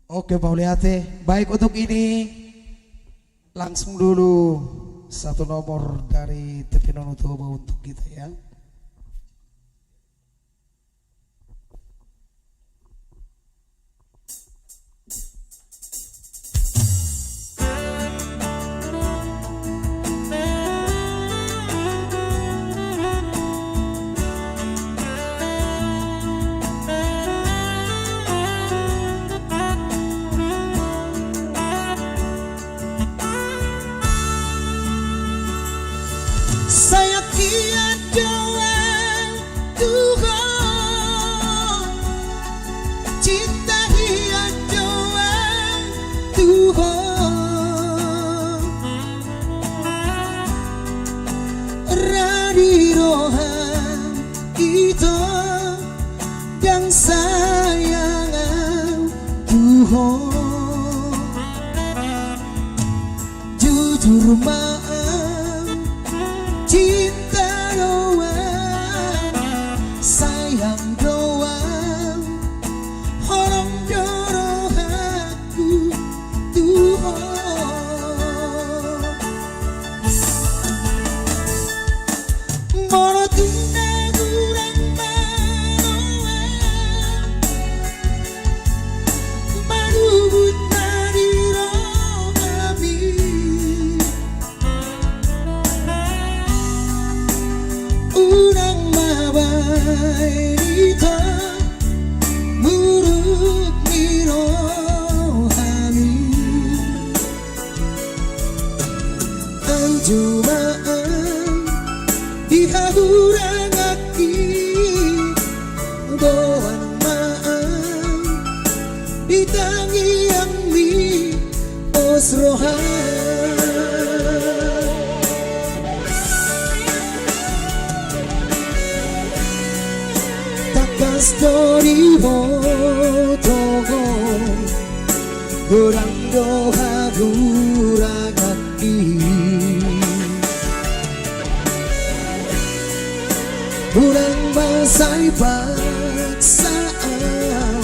Oke, mauliate. Baik, untuk ini langsung dulu satu nomor dari T P Nonoutoba untuk kita ya. Sayang hian do au tu ho, cinta hian do au tu ho. Ra di roha ito ndang sayang au tu ho. Jujur ma au, cinta do au, sayang do au, holong do rohaku tu ho. Molo tung na hurang ma roha, marubut ma di rohami. Ai ita muruk ni rohami. Anju ma am di hahuranganki, boan ma am di tangiangmi, pos roha. Tangkas do diboto ho, godang do hahuranganki. Unang ma sai paksa au,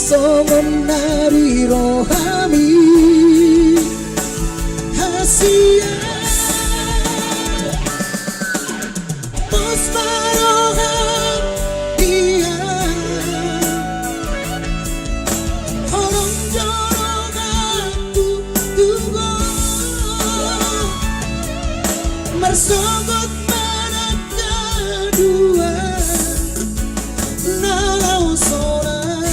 songon na di rohami. Hasian, pos ma roham di au, holong do rohangku tu ho, marsogot ma nangkin dua na laho sonang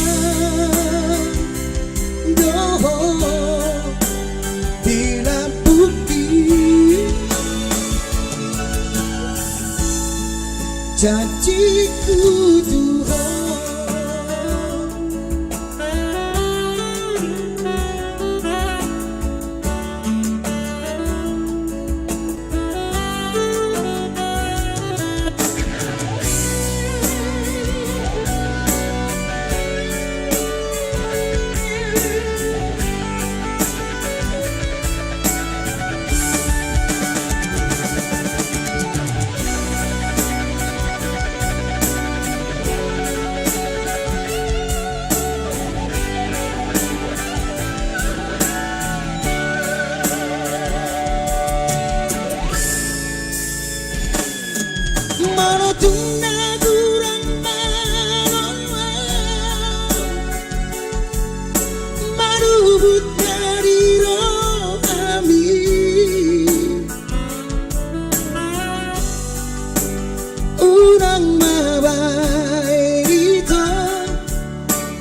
do ho di lambungki. Janjiku tu ho. Molo tung na hurang malo au manubut na di rohami, unang ma baen ita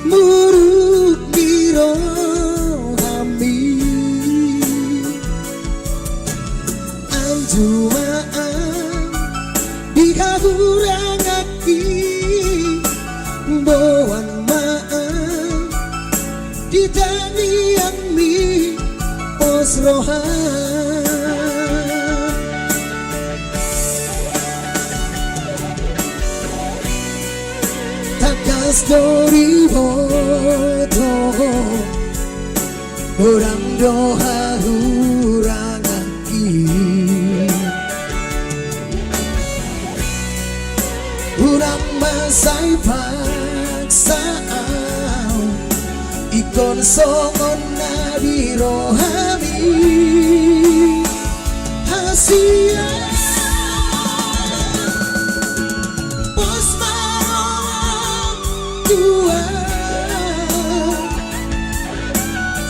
muruk ni rohami. Anju ma am di hahuranganki, boan ma am di tangiangmi, pos roha. Tangkas do diboto ho, godang do hahuranganki. Unang ma sai paksa au, ingkon songon na di rohami. Hasian, pos ma roham tu au,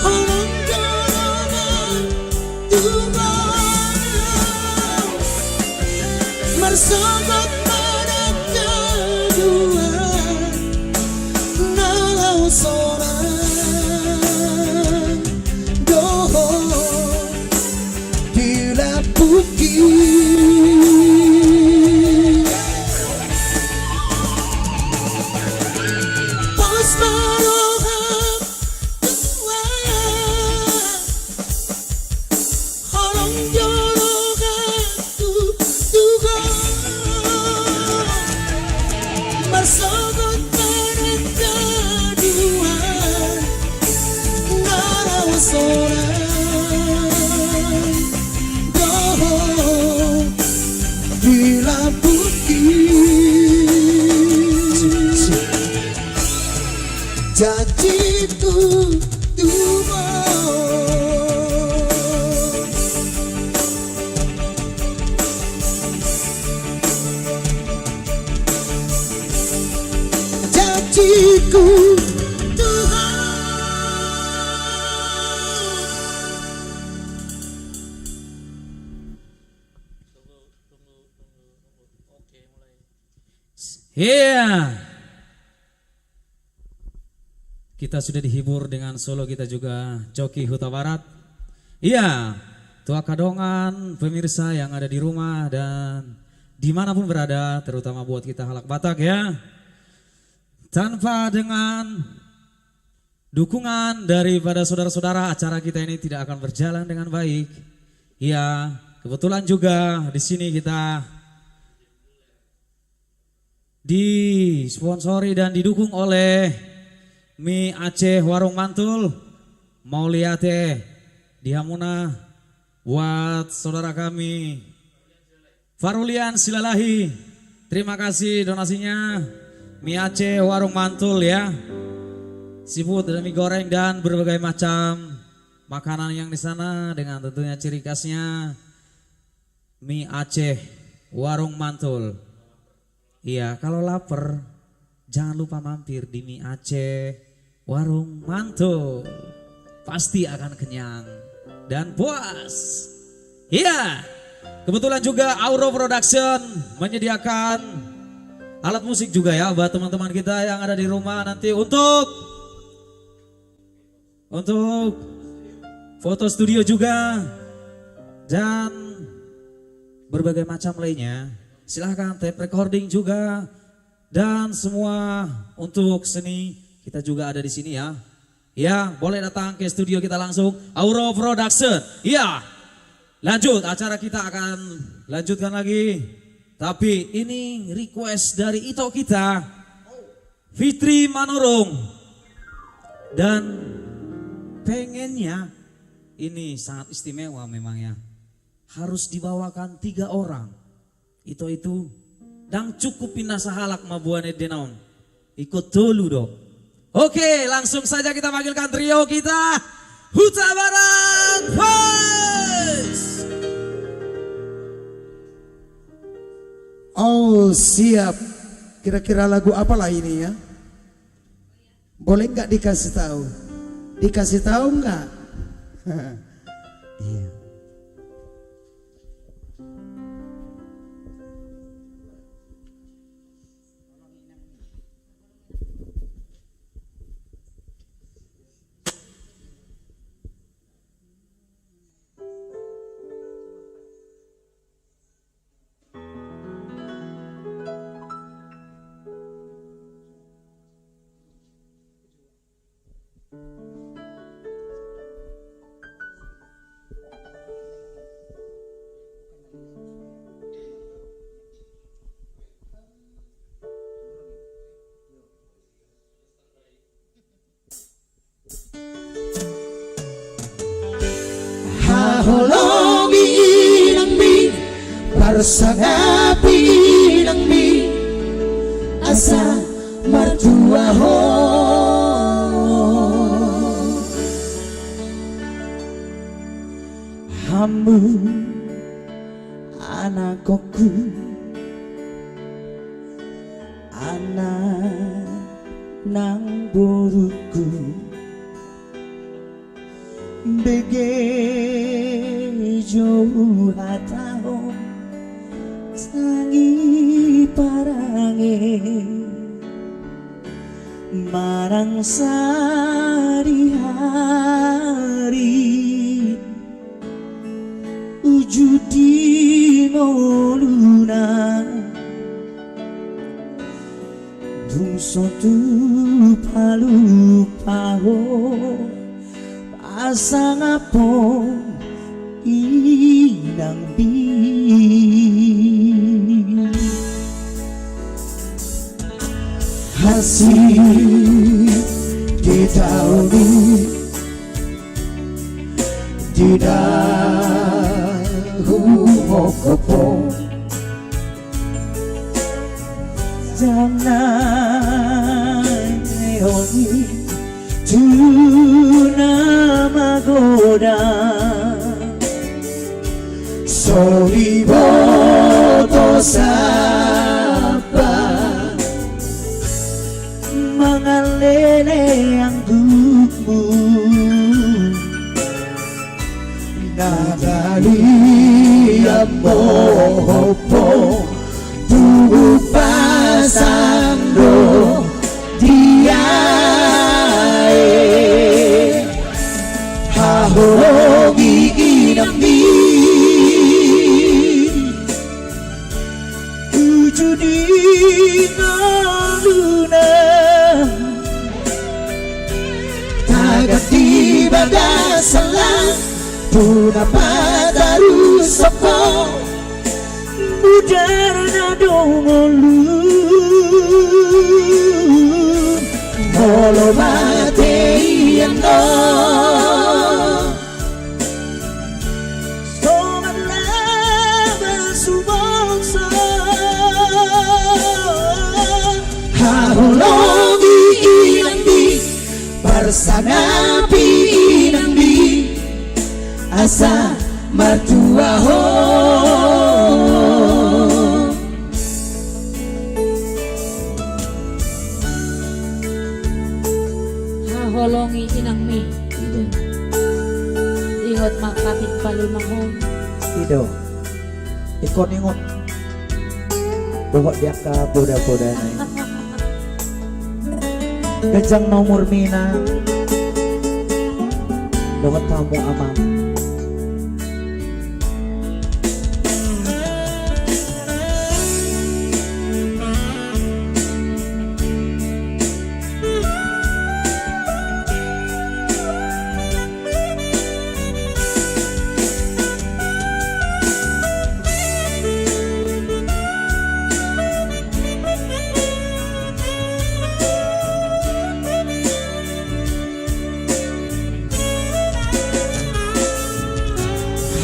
holong do rohangku tu ho, marsogot ma nangkin dua na laho sonang do ho di lambungki. Pos ma roham tu au, holong do rohangku tu ho, marsogot ma nangkin dua na laho sonang do ho di lambungki. Janjiku tu ho. Janjiku tu ho. Tunggu, tunggu, tunggu, tunggu. Oke, mulai. Iya. Kita sudah dihibur dengan solo kita juga, Coki Hutabarat. Iya, tu angka dongan pemirsa yang ada di rumah dan dimanapun berada, terutama buat kita halak Batak ya. Tanpa dengan dukungan daripada saudara-saudara, acara kita ini tidak akan berjalan dengan baik. Iya, kebetulan juga di sini kita disponsori dan didukung oleh Mie Aceh Warung Mantul. Mauliate di hamuna buat saudara kami Farulian Silalahi. Terima kasih donasinya. Mie Aceh Warung Mantul ya. Seafood dan mie goreng dan berbagai macam makanan yang di sana dengan tentunya ciri khasnya Mie Aceh Warung Mantul. Iya, kalau lapar, jangan lupa mampir di Mie Aceh Warung Mantul. Pasti akan kenyang dan puas. Iya, kebetulan juga Auro Production menyediakan alat musik juga ya buat teman-teman kita yang ada di rumah nanti untuk untuk foto studio juga dan berbagai macam lainnya. Silahkan tape recording juga dan semua untuk seni kita juga ada di sini ya. Ya, boleh datang ke studio kita langsung. Auro Production. Iya. Lanjut, acara kita akan lanjutkan lagi. Tapi ini request dari ito kita, Fitri Manurung. Dan pengennya, ini sangat istimewa memang ya, harus dibawakan tiga orang. Ito itu, ndang cukup inna sahalak mamboan ende na on. Ingkon tolu do. Oke, langsung saja kita panggilkan trio kita, Hutabarat Boys. Oh, siap. Kira-kira lagu apalah ini ya? Boleh nggak dikasih tahu? Dikasih tahu nggak? Iya. Haholongi inangmi, parsangapi inangmi, asa martua ho. Hamu anakku, anak nang boruku, bege jou hatahon, tangi parange manang sadihari. Uju di ngoluna dung so tupa lupa ho, pasangap ho inangmi. Asi di tauni di dahu mokopon. Jangan neoni tu na magodang. So diboto sapa mangalele anggukmu. Na talian mo hopo tu pasa Ngoluna tagan di bagasan lam, tu na patarushon ho. Mudar na dong ngolu, molo mateian do. So marlaba sumorso. Haholongi inangmi, parsangapi inangmi, asa martua ho. Haholongi inangmi. Ido. Ingot ma patik palimahon. Ido. Ingkon ingot. Dohot di angka poda-podana i. Ganjang na umurmuna. Dohot hamu amang.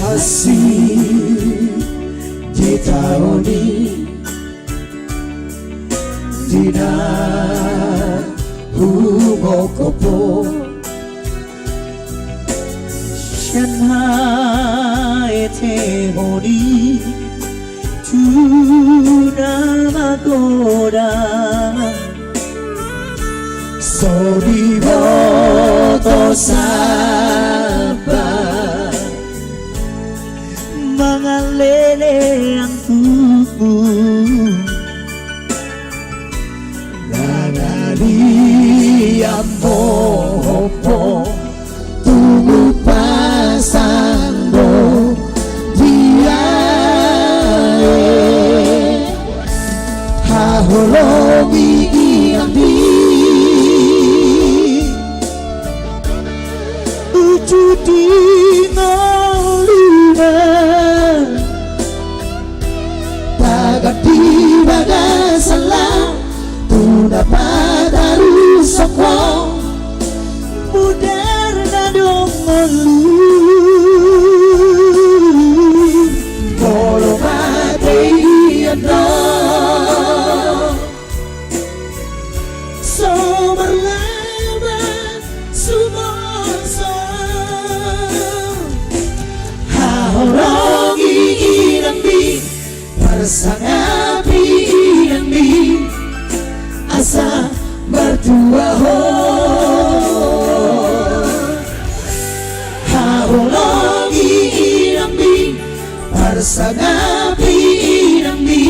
Hansit di taon i, di na humongkop ho, sian haetehon i tu na magodang. So diboto sapa mangalele angkuku. Nangalian mohop ho, tugu pasang do dia e. Haholongi inangmi. Uju di ngoluna. Tagan di bagasan lam, tu na patarushon ho. Mudar na dong ngolu, molo mateian do. So marlaba sumorso. Haholongi inangmi, parsangapi inangmi, asa martua ho. Haholongi inangmi, parsangapi inangmi,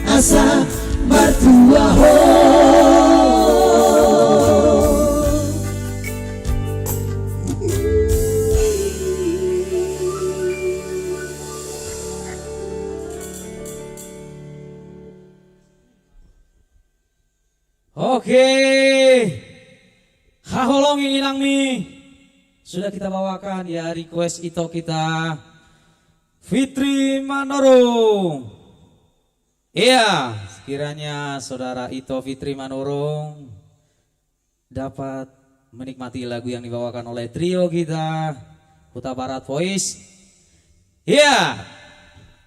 asa martua ho. Oke. Haholongi inangmi. Sudah kita bawakan ya request ito kita, Fitri Manurung. Iya, sekiranya saudara ito Fitri Manurung dapat menikmati lagu yang dibawakan oleh trio kita, Hutabarat Voice. Iya,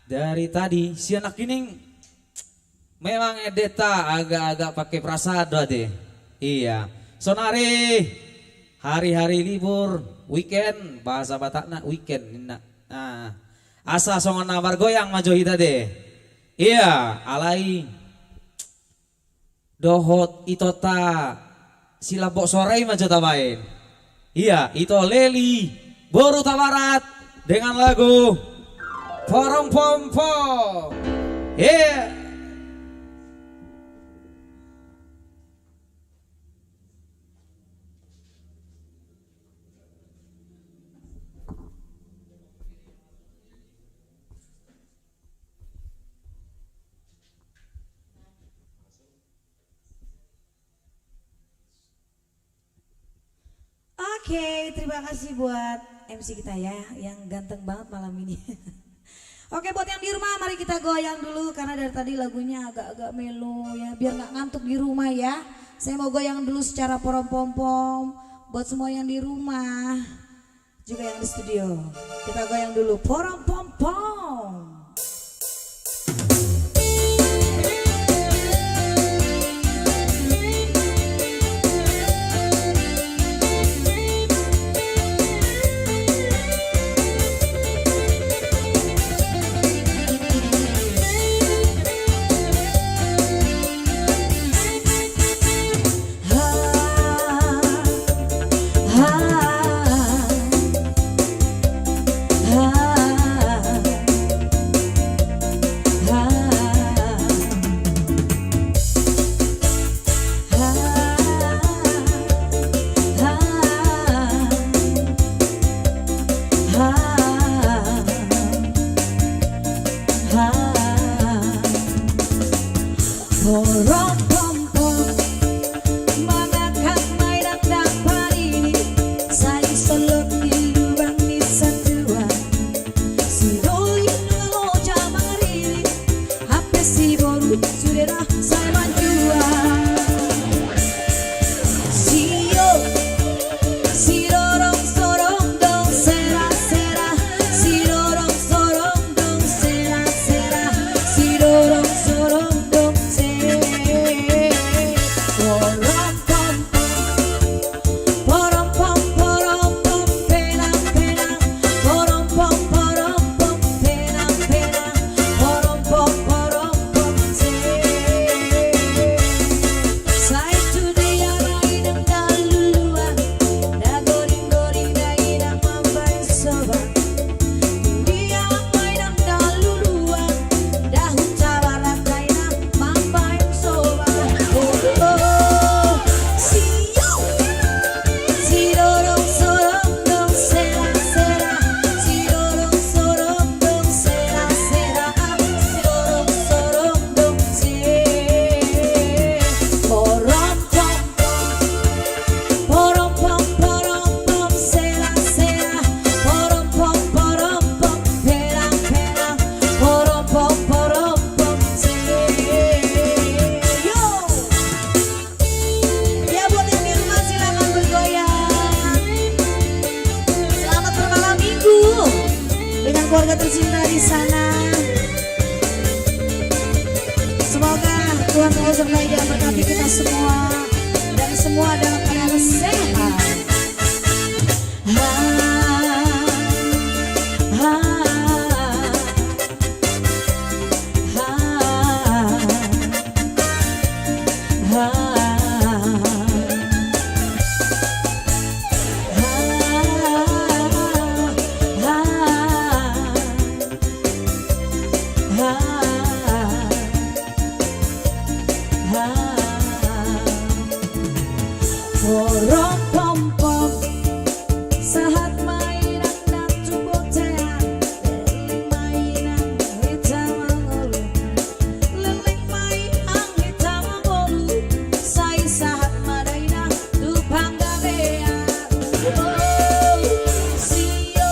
dari tadi siang nakkining memang endeta agak-agak pakai perasaan do ate. Iya. Sonari hari-hari libur, weekend, bahasa Batakna weekend ninna. Nah, asa songon na margoyang ma jo hita ate. Iya, alai dohot itonta si Lambok Soara i ma jo tabaen. Iya, ito Leli boru Hutabarat dengan lagu Porong Pompo. Iya. Oke, terima kasih buat M C kita ya, yang ganteng banget malam ini. Oke, buat yang di rumah, mari kita goyang dulu karena dari tadi lagunya agak-agak melo ya, biar nggak ngantuk di rumah ya. Saya mau goyang dulu secara porom-pom-pom buat semua yang di rumah, juga yang di studio. Kita goyang dulu, porom-pom-pom. Porom-pom-pom, mangakan ma inang dang parini, sai solot di lubang ni satua. Sidoli nunga loja mangariri, hape si boru sude ra sai manjua. Sio, sidorong sorong dong sera-sera, sidorong sorong dong sera-sera, sidorong sorong dong se. Porom-pom-pom, porom-pom-porom-pom, penang-penang, porom-pom-porom-pom, penang-penang, porom-pom-porom-pom se. Sai tu dia ma inang daluluan, da goding-goding da inang mambaen soba. Tu dia ma inang daluluan, da huta barat da inang mambaen soba. Oh, oh, oh. Sio. Sidorong sorong dong sera-sera, sidorong sorong dong sera-sera, sidorong sorong dong se. Porom-pom-pom, porom-pom-porom-pom, sera-sera, porom-pom-porom-pom, penang-penang, porom-pom-porom-pom se. Yo. Ya, buat yang di rumah, silakan bergoyang. Selamat bermalam minggu dengan keluarga tercinta di sana. Semoga Tuhan selalu sertai dan memberkati kita semua, dan semua dalam keadaan sehat. Ha, ha, ha. Porom-pom-pom. Sahat ma inang na tu bontean, leleng ma inang hita mangolu, leleng ma inang hita mangolu, sai sahat ma da inang tu panggabean. Oh, sio,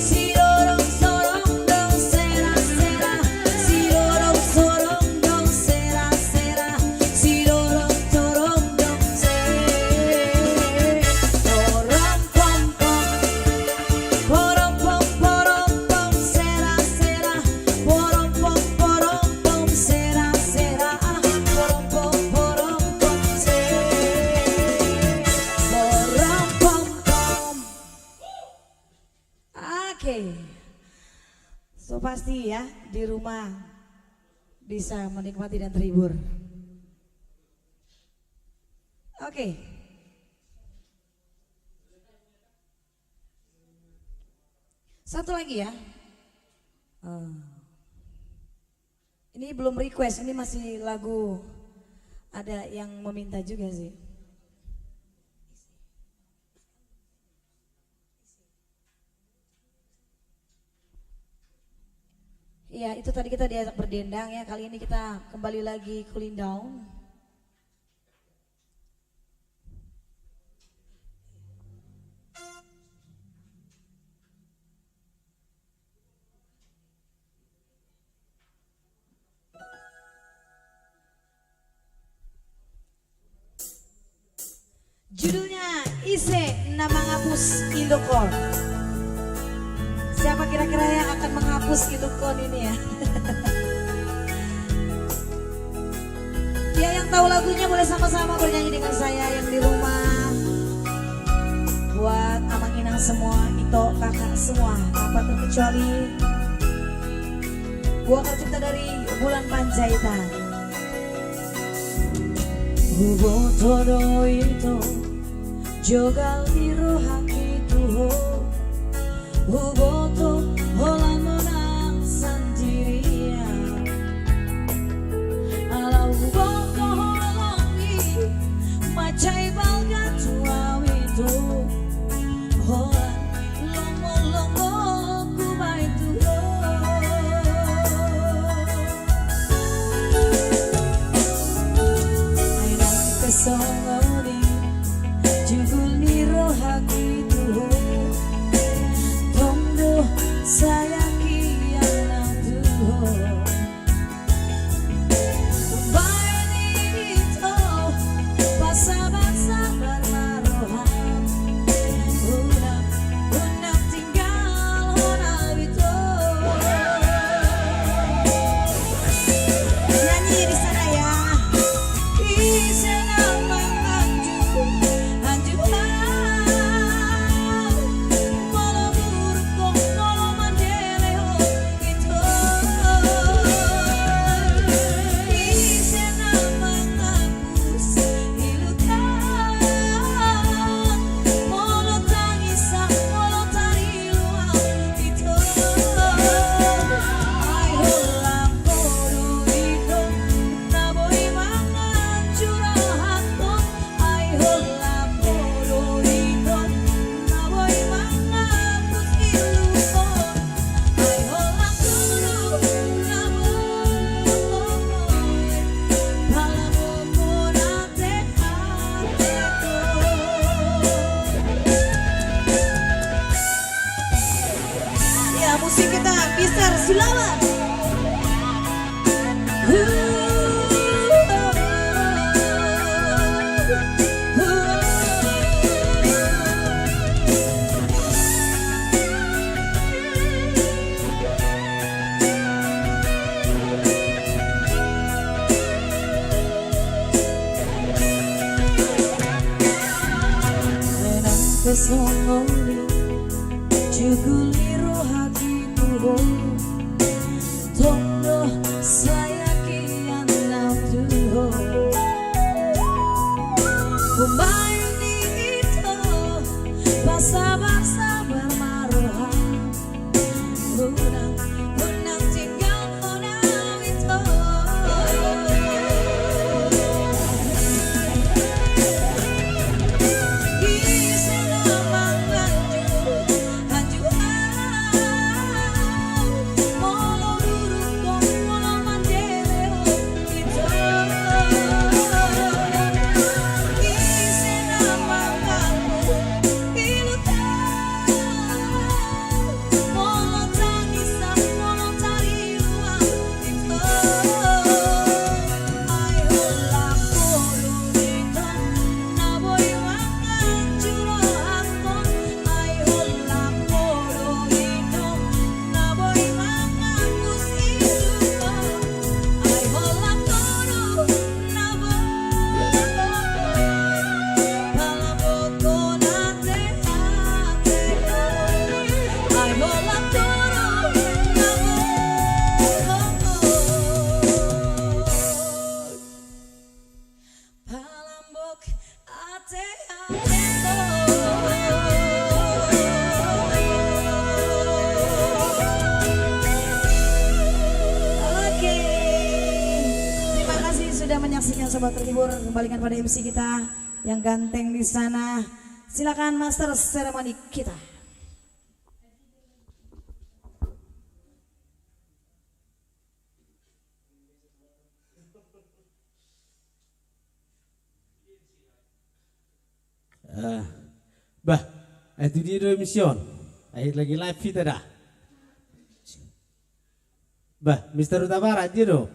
sidorong sorong dong sera-sera, sidorong sorong dong sera-sera, sidorong sorong dong se. Porom-pom-pom, porom-pom-porom-pom, sera-sera, porom-pom-porom-pom, sera-sera, porom-pom-porom-pom se. Porom-pom-pom. Oke. So pasti ya, di rumah bisa menikmati dan terhibur. Oke. Satu lagi ya. Eh, ini belum request, ini masih lagu, ada yang meminta juga sih. Iya, itu tadi kita diajak berdendang ya. Kali ini kita kembali lagi cooling down. Judulnya Ise na Mangapus Ilukon. Siapa kira-kira yang akan menghapus ilukon ini ya? Ya, yang tahu lagunya boleh sama-sama bernyanyi dengan saya yang di rumah. Buat amang inang semua, ito, kakak semua, tanpa terkecuali. Buah kacipta dari Bulan Panjaitan. Huboto do ito, jogal di rohangki tu ho. Huboto holan monang sandirian. Ala huboto holong i, mansai balga tu au ito. Holan longlongku baen tu ho. Ai nang pe songon i, jugul ni rohangki tu ho. Tong do sayangki nang tu ho. Umbahen i ito, pasabar-sabar ma roham. Unang, unang tinggalhon au ito. Nyanyi di sana ya. Ise na manganju-anju au, molo buruk ho, molo mandele ho. Ya, musik kita, Mister Sulawan. Nang pe songon i, jugul ni rohangki tu ho. Tong do sayangki nang tu ho. Umbahen i ito, pasabar-sabar ma roham. Unang, unang tinggalhon au ito. Ise na manganju-anju au, molo buruk ho, molo mandele ho. Palambok ate-ate ho. Oke. Terima kasih sudah menyaksikan Sobat Terhibur. Kembalikan pada M C kita yang ganteng di sana. Silakan master seremoni kita. Eh, bah, eh, tu dia do M C on. Eh, lagi live kita dah. Bah, Mister Huta Barat dia do.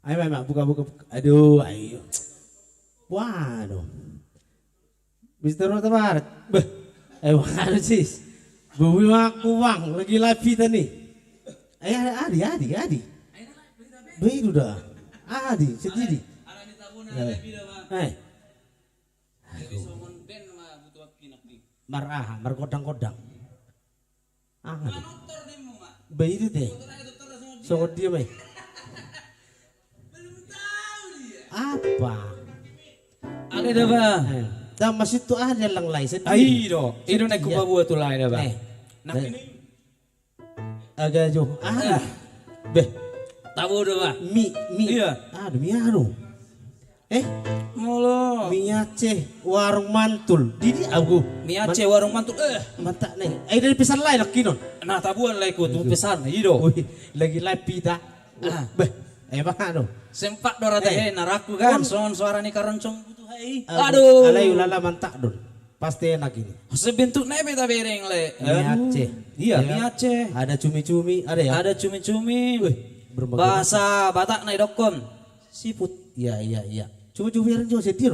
Ayo, ayo, ayo, buka, buka, buka. Aduh, ayo. Waduh. Mister Huta Barat. Bah. Eh, Bang Alusis. Bumi mangku, Bang. Lagi live hita nih. Eh, Adi, Adi, Adi. Bah, itu dah. Adi, sendiri. Eh. Mar aha, margodang-godang. Ah, aduh. Bah, itu deh. Songon dia, Mai. Apa? Ale da, Bah. Eh, dah masih tu ah dia lang lai sendiri. Ai do. Itu naik kupa buat tu lai da, Bah. Eh. Nah, eh. Ini. Agak jauh. Ah. Eh. Beh. Tabo da, Bah. Mi, mi. Iya. Aduh, mi anu. Eh? Molo. Mi Aceh warung mantul. Didi agu. Mi Aceh warung mantul. Eh. Mantap nih. Eh, dari pesan lain lagi non. Nah, tabuan lai ku tu pesan, ido. Wih, lagi live hita. Ah. Beh, eh, bang, aduh. Sempat do rata eh, naraku kan, son suara ni karoncong butuh hai. Aduh. Aduh. Alai ulala mantap don. Pasti enak ini. Sebentuk nai beta bereng le. Mi Aceh. Iya, mi Aceh. Ada cumi-cumi, ada ya? Ada cumi-cumi. Wih, berbagai macam. Bahasa Batak nai dokkon. Siput. Iya, iya, iya. Cumi-cumi yang jauh setir.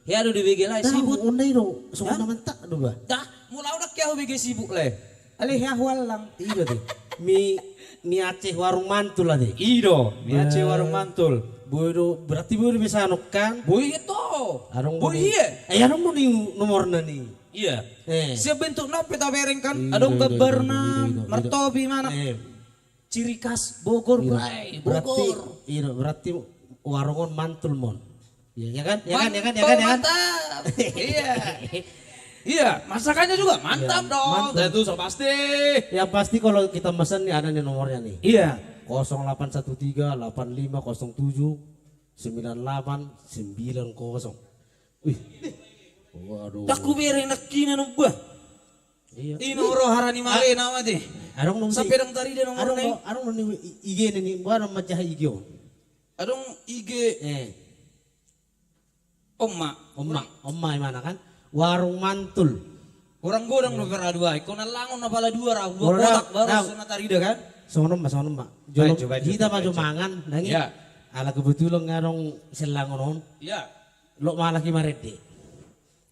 Ya do di bege lai siput. Tahu, ondai do. Semua mantap do, bah. Dah, mulai udah kau bege siput le. Ale hea huallang. Ido te. Mi, mi Aceh warung mantul ate. Ido, mi Aceh warung mantul. Boi do, berarti boi do bisa nukkan. Boi itu. Adong boi. Eh, adong ni nomorna ni. Iya. Eh. Siap bentuk nope tabereng kan. Adong gambarna, martopi mana. Eh. Ciri khas Bogor, Bogor. Berarti, ido, berarti warung on mantul mon. Iya, ya kan? Ya kan? Ya kan? Ya kan? Ya kan? Mantap. Iya. Iya, masakannya juga mantap dong. Mantap. Tentu so pasti. Yang pasti kalau kita mesen nih ada nih nomornya nih. Iya. Kosong delapan satu tiga delapan lima kosong tujuh sembilan delapan sembilan kosong. Wih. Waduh. Dak hubereng nangkinan umbah. Iya. Ino ro harani male nama te. Adong nung sampai dong tari dia nomor nai. Adong nung I G ni, ni, buat manjaha I G on. Adong I G. Eh. Oma. Oma, oma imana kan? Warung mantul. Orang godang do pera dua, ikon alangon na pala dua rau, dua kotak baru sana tarida kan? Songon ma, songon ma. Jolo hita ma jo mangan, nangi. Ala kebetulan ngadong selangon on. Iya. Lok ma laki marende.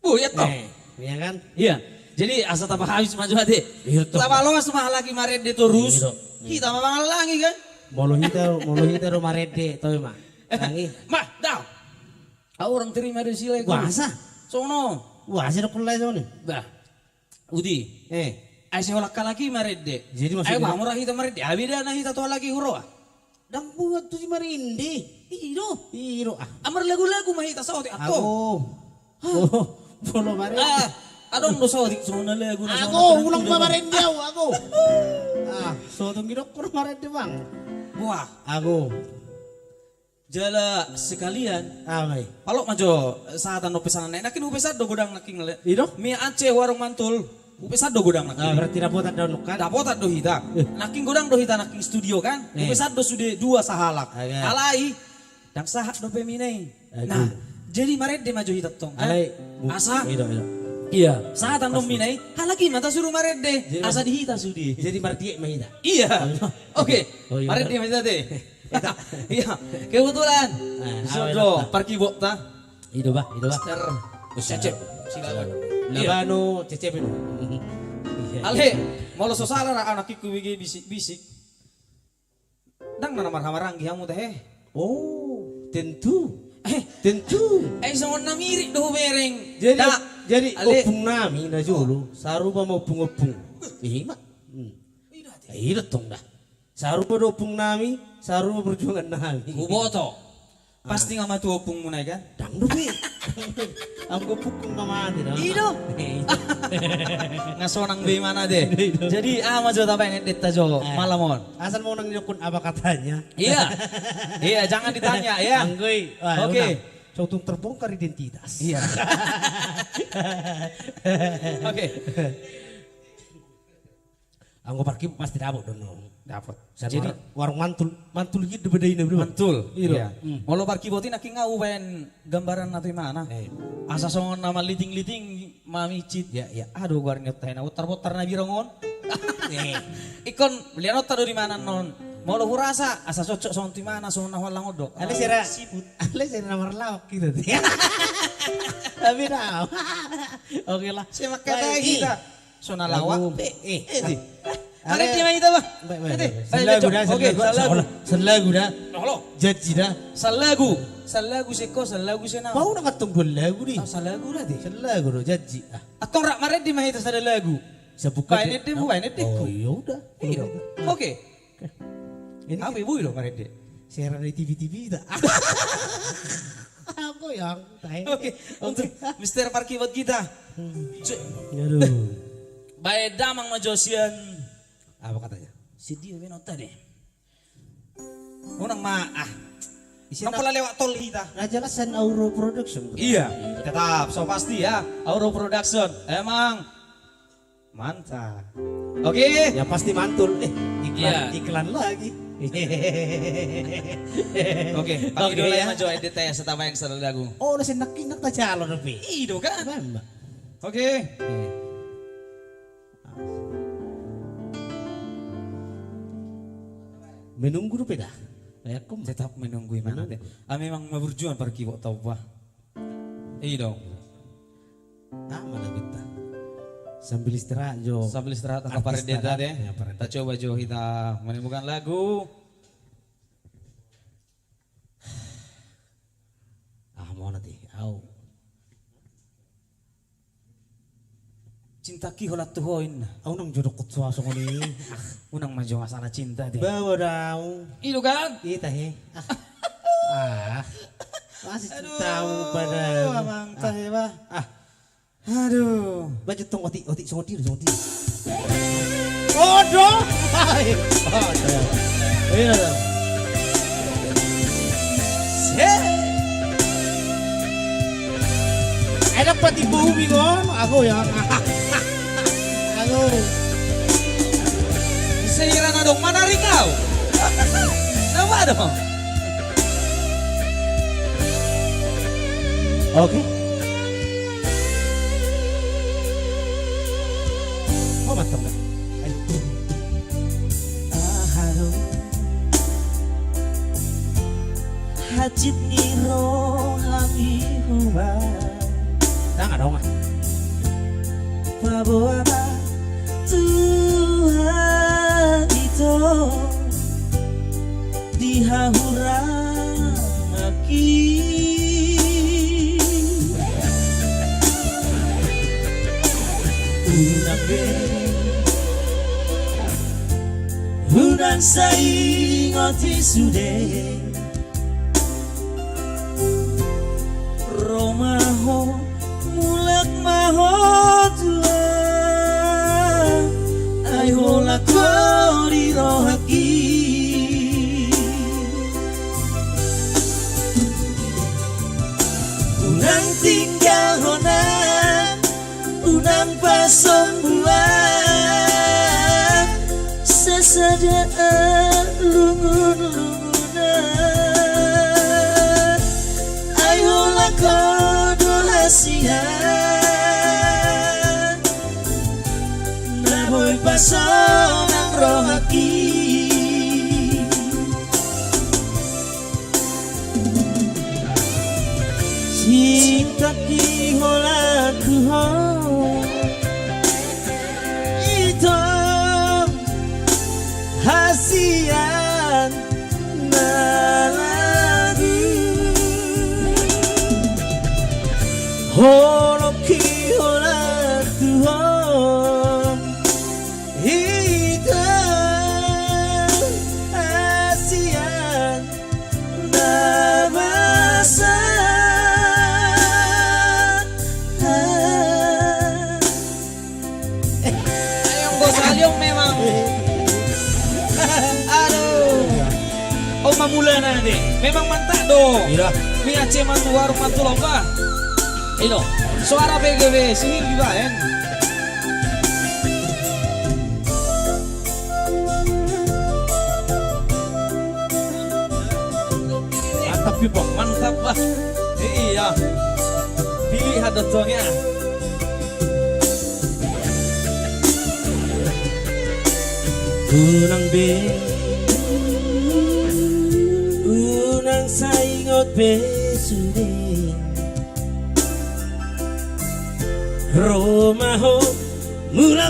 Oh, iya toh. Eh, iya kan? Iya. Jadi asa tapa habis ma jo ate. Iya toh. Tapa loas ma laki marende torus. Hita ma mangallangi kan? Molo hita, molo hita do marende, toh ma. Tangi. Mah, dah. Au orang terima do sila itu. Wasa. Sono. Wasa do kullai sono. Bah. Udi. Eh. Ai sehola kalaki marende. Jadi maksudnya? Ai bamura hita marende. Abi dana hita tu laki huroa. Dang buat tu si marende. Ido. Ido ah. Amar lagu-lagu ma hita saotik atto. Ago. Oh, bolo marende. Ah, adong do saotik sono lagu na sono. Ago, ulang ma marende au, ago. Ah, sotung gidok kur marende bang. Wah. Ago. Jala sekalian. Ah, mai. Palok ma jo, eh, sahatan do pesanan nai. Nangkin hupesan do godang nangkin le. Ido? Mi Aceh warung mantul. Hupesan do godang nangkin. Ah, berarti dapotan do nukkan. Dapotan do hita. Eh. Nangkin godang do hita nangkin studio kan. Eh. Hupesan do sude dua sahalak. Alai. Dang sahat do pe mi nai. Nah, jadi marende ma jo hita tong kan. Alai. Asa. Ido, ido. Iya. Sahatan do mi nai. Halaki ma tasuru marende. Asa di hita sude. Jadi mardiek ma hita. Iya. Oke. Marende ma hita te. Iya, kebetulan. Nah, so jo parkibot ta. Ido bah, ido bah. Mister Cecep. Silaban. Labano Cecep itu. Ale, molo so sala ra anakku bege bisik-bisik. Dang na marhamaranggi hamu ta he. Oh, tentu. Eh, tentu. Eh, songon na mirip do hubereng. Jadi, jadi ompung nami na jolo, sarupa ma ompung-ompung. Ima. Ido tong dah. Sarupa do ompung nami, sarupa perjuangan nami. Huboto. Pasti nga matu ompungmu nai kan? Dang do be. Anggo ompungku nga mate da. Ido. Nga sonang be imana de. Jadi ama jo tabaen endenta jo malam on. Asal mau nang nyokun apa katanya. Iya. Iya, jangan ditanya ya. Anggoi. Oke. Sotung terbongkar identitas. Iya. Oke. Anggo parkibot pasti dapot do no. Dapot. Jadi warung mantul, mantul gitu bedai na. Mantul. Iya. Molo parkibot i nangkin nga hubaen gambaran na tu imana. Asa songon na maliting-liting mamicit. Iya, iya. Aduh, goar ni otta hena botar-botar na birong on. Ikon lian otta do di mana non. Molo hurasa asa cocok songon tu imana songon na holang odok. Ale sera siput. Ale sera na marlawak gitu. Tapi tahu. Oke lah. Saya makan lagi dah. Sona lawa. Eh, eh. Marende ma hita, bah. Baik, baik, baik. Selagu dah, oke, selagu. Selagu dah. Janji dah. Selagu. Selagu seko, selagu sena. Mau nak katong dua lagu nih. Selagu dah deh. Selagu dah, janji. Atong rap marende ma hita sada lagu. Baen ende mu, baen ende ku. Oh, ya udah. Iya. Oke. Ini apa ibu lo marende? Siaran di T V T V tak? Aku yang tahu. Oke. Untuk Mister Parkibot kita. Aduh. Bae damang ma jo sian. Apa katanya? Sedih be nonton deh. Unang ma ah. Isi nang pola lewat tol hita. Raja Lasan Auro Production. Iya, tetap so pasti ya Auro Production. Emang mantap. Oke. Ya pasti mantul. Eh, iklan, iklan lagi. Oke, oke, ya. Maju edit ya, setabayang selagu. Oh, udah senak-inak tak calon tapi. Ido kan? Oke. Menunggu dope dah. Tetap menunggu imana deh. Ah, memang maburjuan parkibot tau bah. Ido. Ah, mana kita? Sambil istirahat jo. Sambil istirahat angka parende ta deh. Ya, parende. Kita coba jo kita menimbulkan lagu. Ah, mau nanti. Au. Cinta ki holan tu ho inna. Au nang jodoh kutsuasong ni. Unang ma jo masalah cinta deh. Bawa dau. Ido kan? Ita he. Ah. Masih cintamu pada. Amang tahe bah. Ah. Aduh. Baca tong otik, otik, songon dia, songon dia. Odo. Hai. Odo. Iya. Enak pati bumi kon, aku ya. Aku. Seira na dong mana rikau? Nama dong? Oke. Oh, mantap dah. Ayo. Aha do hansit ni rohami huba. Tangan dong. Paboa ma Tuhan ito di hahurang aki. Unang be, unang sai ingoti sude. Ro ma ho, mulak ma ho tua, ai holan ho di rohaki. Unang tinggal hona, unang pasombuan, sasada lungun-lungunan. Ai holan ho do hasian, na boi pasonang rohaki. Cinta ki holan tu ho, ito hasian na lagu. Holong ki holan tu ho, ito hasian na basa. Ayong bos aliong memang. Aduh. Oma mulana deh. Memang mantap do. Iya. Ni Aceh mantu warung mantu lomba. Ino. Suara B G B sihir dibaen. Mantap, Bibok, mantap, bah. Iya. Pilih ada tongnya. Unang be, unang sai ingot be sude.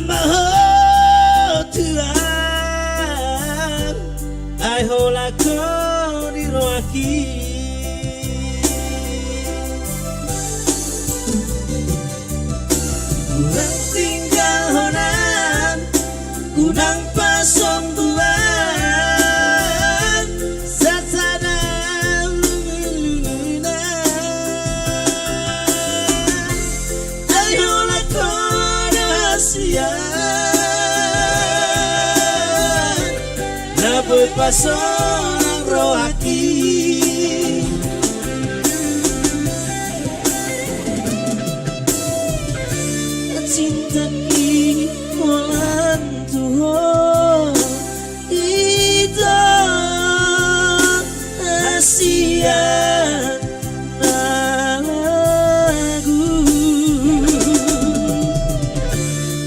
Maho Tuhan, ai holan Ho di rohaki. Unang tinggalhonan, unang pasombuan sasada uluna. Ai holan Ho do hasian na boi pasonang rohaki. Cintaki holan tu Ho, i do hasian na lagu.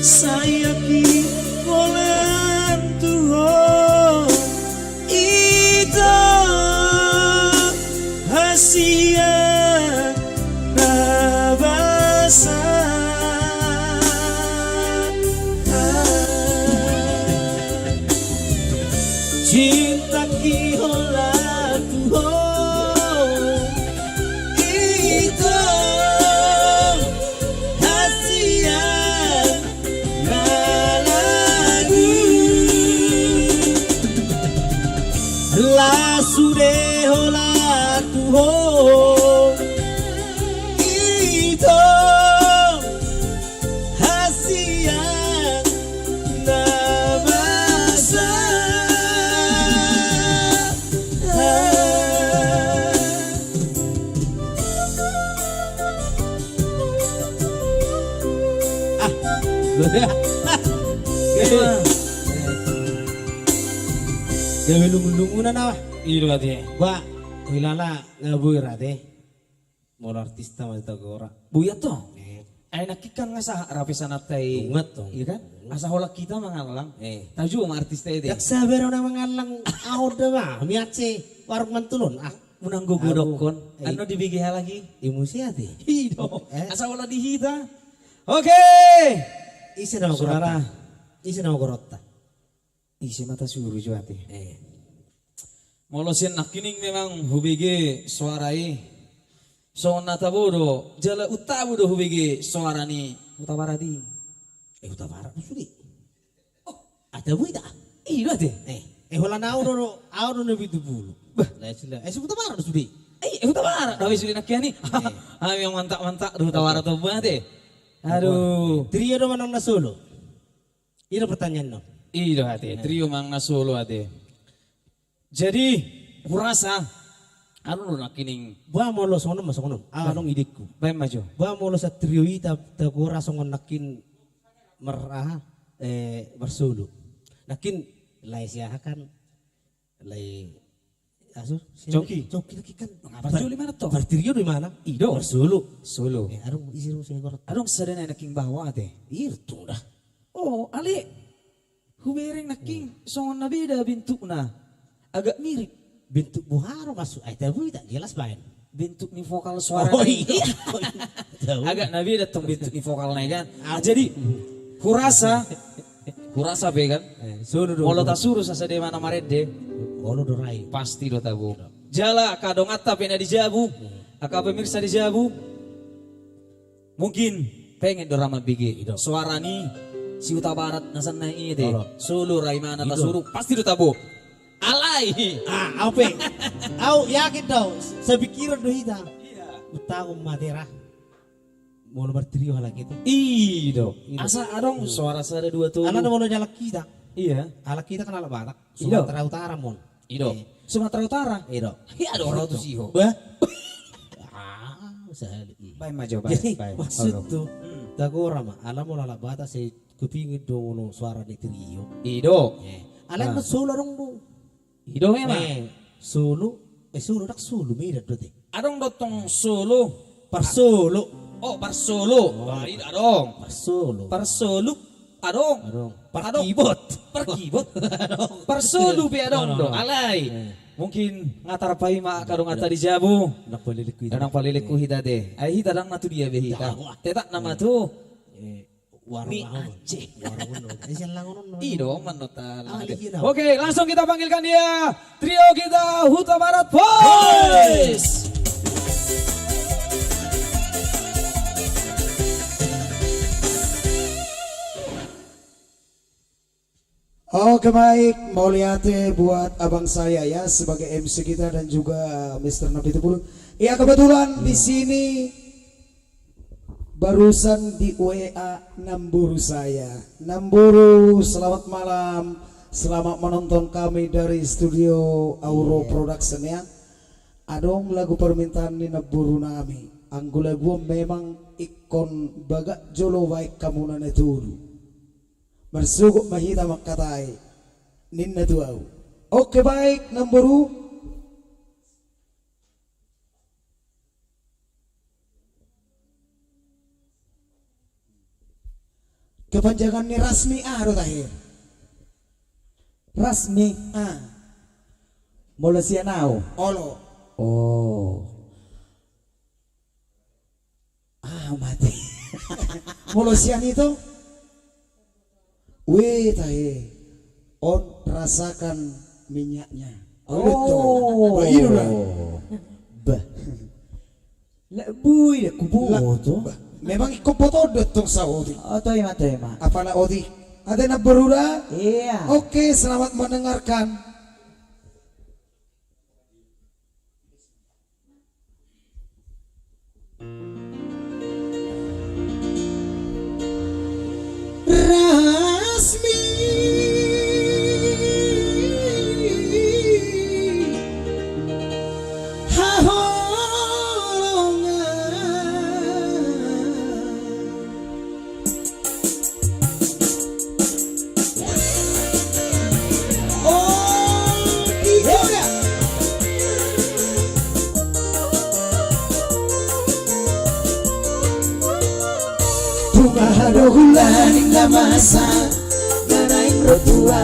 Sayangki holan tu Ho, i do hasian na basa. Cintaki holan tu Ho, i do hasian na lagu. Las sude holan tu Ho, i do hasian na basa. Ah, gabe, gabe lungun-lungunan ahu. I do ate. Ba, huilala nga boi ra ate. Molo artista ma di Tagora. Boi antong. Eh. Ai nangkin kan nga sahat rapesananta i. Nunga tong. Iya kan? Asa holan hita mangallang. Eh. Tajuo ma artista i ate. Ndang sabar ahu na mangallang ahu da ba. Miace warung mantulon. Ah. Unang gogo dokkon. Eh. Annon dibege halak i. I muse ate. I do. Eh. Asa holan di hita. Oke. Ise nama goronta? Ise nama goronta? Ise ma tasuru jo ate. Eh. Molo sian nangkining memang hubege soara i. Songon na tabo do, jala untabo do hubege soara ni Hutabarat i. Eh, Hutabarat do sude. Oh, ai tabo hita. I do ate. Eh, eh, holan ahu do, do, ahu do na pitu pulu. Bah. Lah, sudah. Eh, si Hutabarat do sude. Eh, Hutabarat do sude nangkin i. Eh. Hami mantak-mantak do Hutabarat do ate. Aduh. Trio do manang na solo? I do pertanyaan on. I do ate, trio manang na solo ate. Jadi, hurasa, anu do nangkining. Ba molo songon on ma songon on. Ah, adong idengku. Baen ma jo. Ba molo sian trio i ta, Tagora songon nangkin mar, aha, eh, marsolo. Nangkin lae si aha kan, lae, asu, si Coki. Coki nangkin kan. Parjolo imana tong? Partrio do imana. I do. Marsolo. Solo. Eh, adong ise do si goronta? Adong sada nai nangkin baoa ate. I do tong da. Oh, ale. Hubereng nangkin songon na beda bentukna. Agak mirip. Bentuk boha do maksud, ai tabo hita, jelas baen. Bentuk ni vokal soara. Oh, iya. Agak na beda tong bentuk ni vokalna i kan. Ah, jadi hurasa, hurasa pe kan. Eh, solo do. Molo tasuru sasada imana marende. Olo do ra i. Pasti do tabo. Jala angka donganta pe na di jabu. Hmm. Angka pemirsa di jabu. Mungkin pengen do ra mambege. I do. Soara ni si Hutabarat na sannari i ate. Olo. Solo ra imana tasuru, pasti do tabo. Alai. Ah, au pe. Au yakin do, sapikiran do hita. Iya. Utanggung ma ate ra. Molo martrio halak i ate. I do. I do. Asa adong soara sada dua tolu. Alana molo di halak hita. Iya. Halak hita kan halak Batak. I do. Sumatera Utara mon. I do. Eh. Sumatera Utara? I do. Iya do, orang tu siho. Bah. Ah, sahali. Baen ma jo, baen. Jadi, baen. Maksud tu, hmm. Tagora ma, ala molo halak Batak sai kupingin do molo soara ni trio. I do. Eh. Ala na solo adong do. I do memang. Eh, solo, eh, solo, ndang solo, beda do ate. Adong do tong solo. Parsolo. Oh, parsolo. Oh. Ah, i do adong. Parsolo. Parsolo. Adong. Adong. Parkibot. Parkibot. Adong. Parsolu pe adong do. Alai. Eh. Mungkin nga tarpaima angka donganta di jabu. Nang palelek hita. Nang palelek hita ate. Ai hita ndang na tu dia be hita. Tetap nama tu. Eh, Warung apa? Aceh. Warung apa? Eh, sian langon on. I do, manonton. Ah, iya, iya. Oke, langsung kita panggilkan dia. Trio kita, Huta Barat Boys. Oke, baik, mauliate buat abang saya ya sebagai M C kita dan juga Mister Napitupulu. Ya, kebetulan di sini barusan di W A namboru saya. Namboru, selamat malam. Selamat menonton kami dari studio Auro Production ya. Adong lagu permintaan ni namboru nami. Anggo lagu on memang ingkon bagak jolo baen hamuna na tolu. Marsogot ma hita mangkatai, ninna tu ahu. Oke, baik, namboru. Kepanjangan ni rasmi aha do, Taher? Rasmi? Ah. Molo sian ahu? Olo. Oh. Ah, mate. Molo sian ito? Weh, Taher. On rasakan minyaknya. Oh, itu. Oh. Bah, itu lah. Bah. Lah, boi, lah, kuboto. Bah, memang ingkon boto do tong saotik. Oh, toe ma, toe ma. Apala otik. Ada na berulang? Iya. Oke, selamat mendengarkan. Rasmi haholongan. Oh, iya. Tung aha do hulani na masa na naeng ro tua.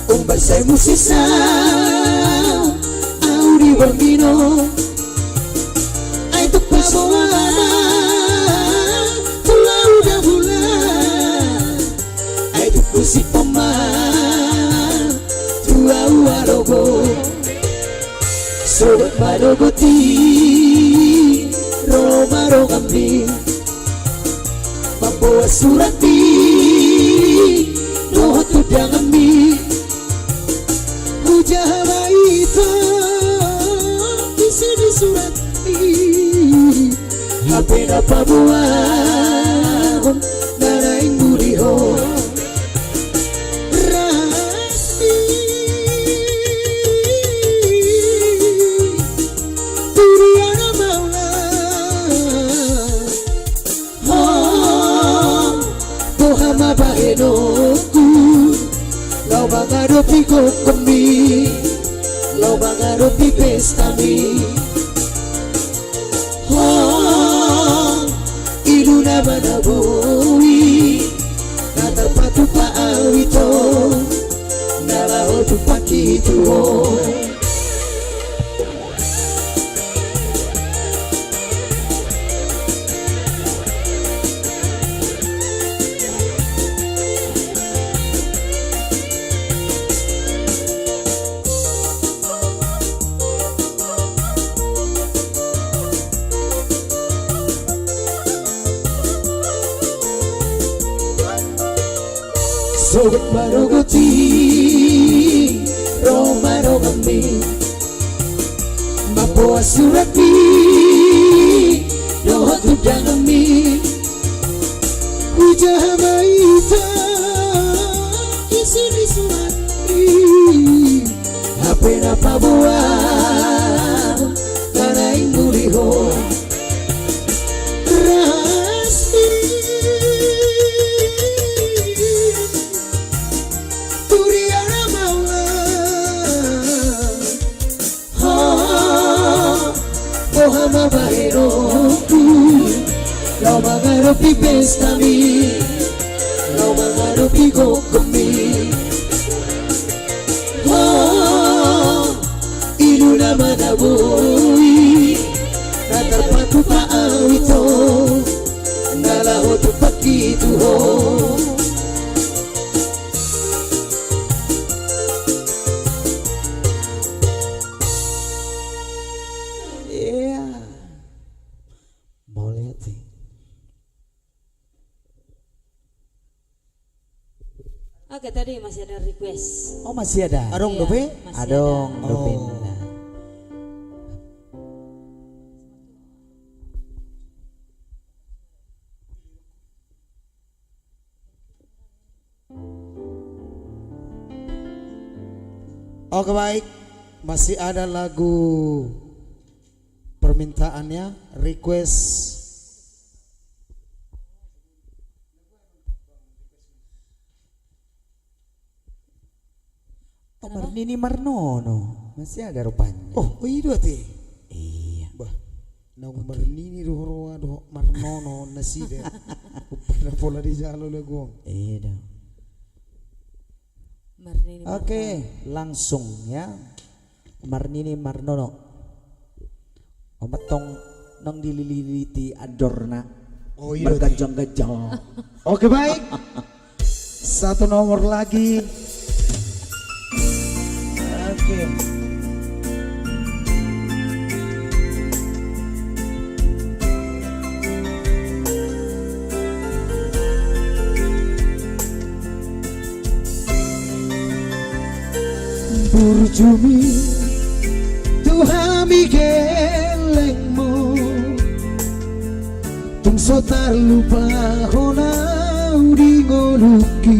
Umbahen sai musisa ahu di borngin on. Ai tung paboa tu ahu da bulan. Ai tung husip on ma tu ahu alogo. Sogot manogot i ro ma donganmi. Mamboan surat i dohot tu donganmi. Hujaha ma ito isi ni surat i. Hape na paboahon na naeng bulihon. Rasmi tu dia na mauliate. Boha ma bahenonku, laho mangadopi gokhonmi, laho mangadopi pestami. Ho, i do nama na boi na tarpatupa ahu ito, na laho tumpang hituhon. Sogot manogot i ro ma donganmi. Mamboan surat i dohot tu donganmi. Hujaha ma ito isi ni surat i. Hape na paboahon na naeng bulihon. Rasmi tu dia na mauliate. Ho, boha ma bahenonku, laho mangadopi pestami, laho mangadopi gokhonmi. Ho, i do nama na boi na tarpatupa ahu ito, na laho tumpang tu ho. Iya. Mauliate. Oke, tadi masih ada request. Oh, masih ada. Adong dope? Iya, masih ada. Adong dope. Oh. Oke, baik. Masih ada lagu permintaannya, request. Oh, Marnini Marnono. Masih ada rupanya. Oh, oh, i do ate. Iya. Bah, na Marnini do roa dohot Marnono nasida. Pala pola dijalo lagu on. Iya do. Marnini Marnono. Oke, langsung ya. Marnini Marnono. Omat tong nang dililiti andorna. Oh, iya, berganjang-ganjang. Oke, baik. Satu nomor lagi. Oke. Burjumi tu hami gellengmu, tung so tarlupa ho au di ngolungki.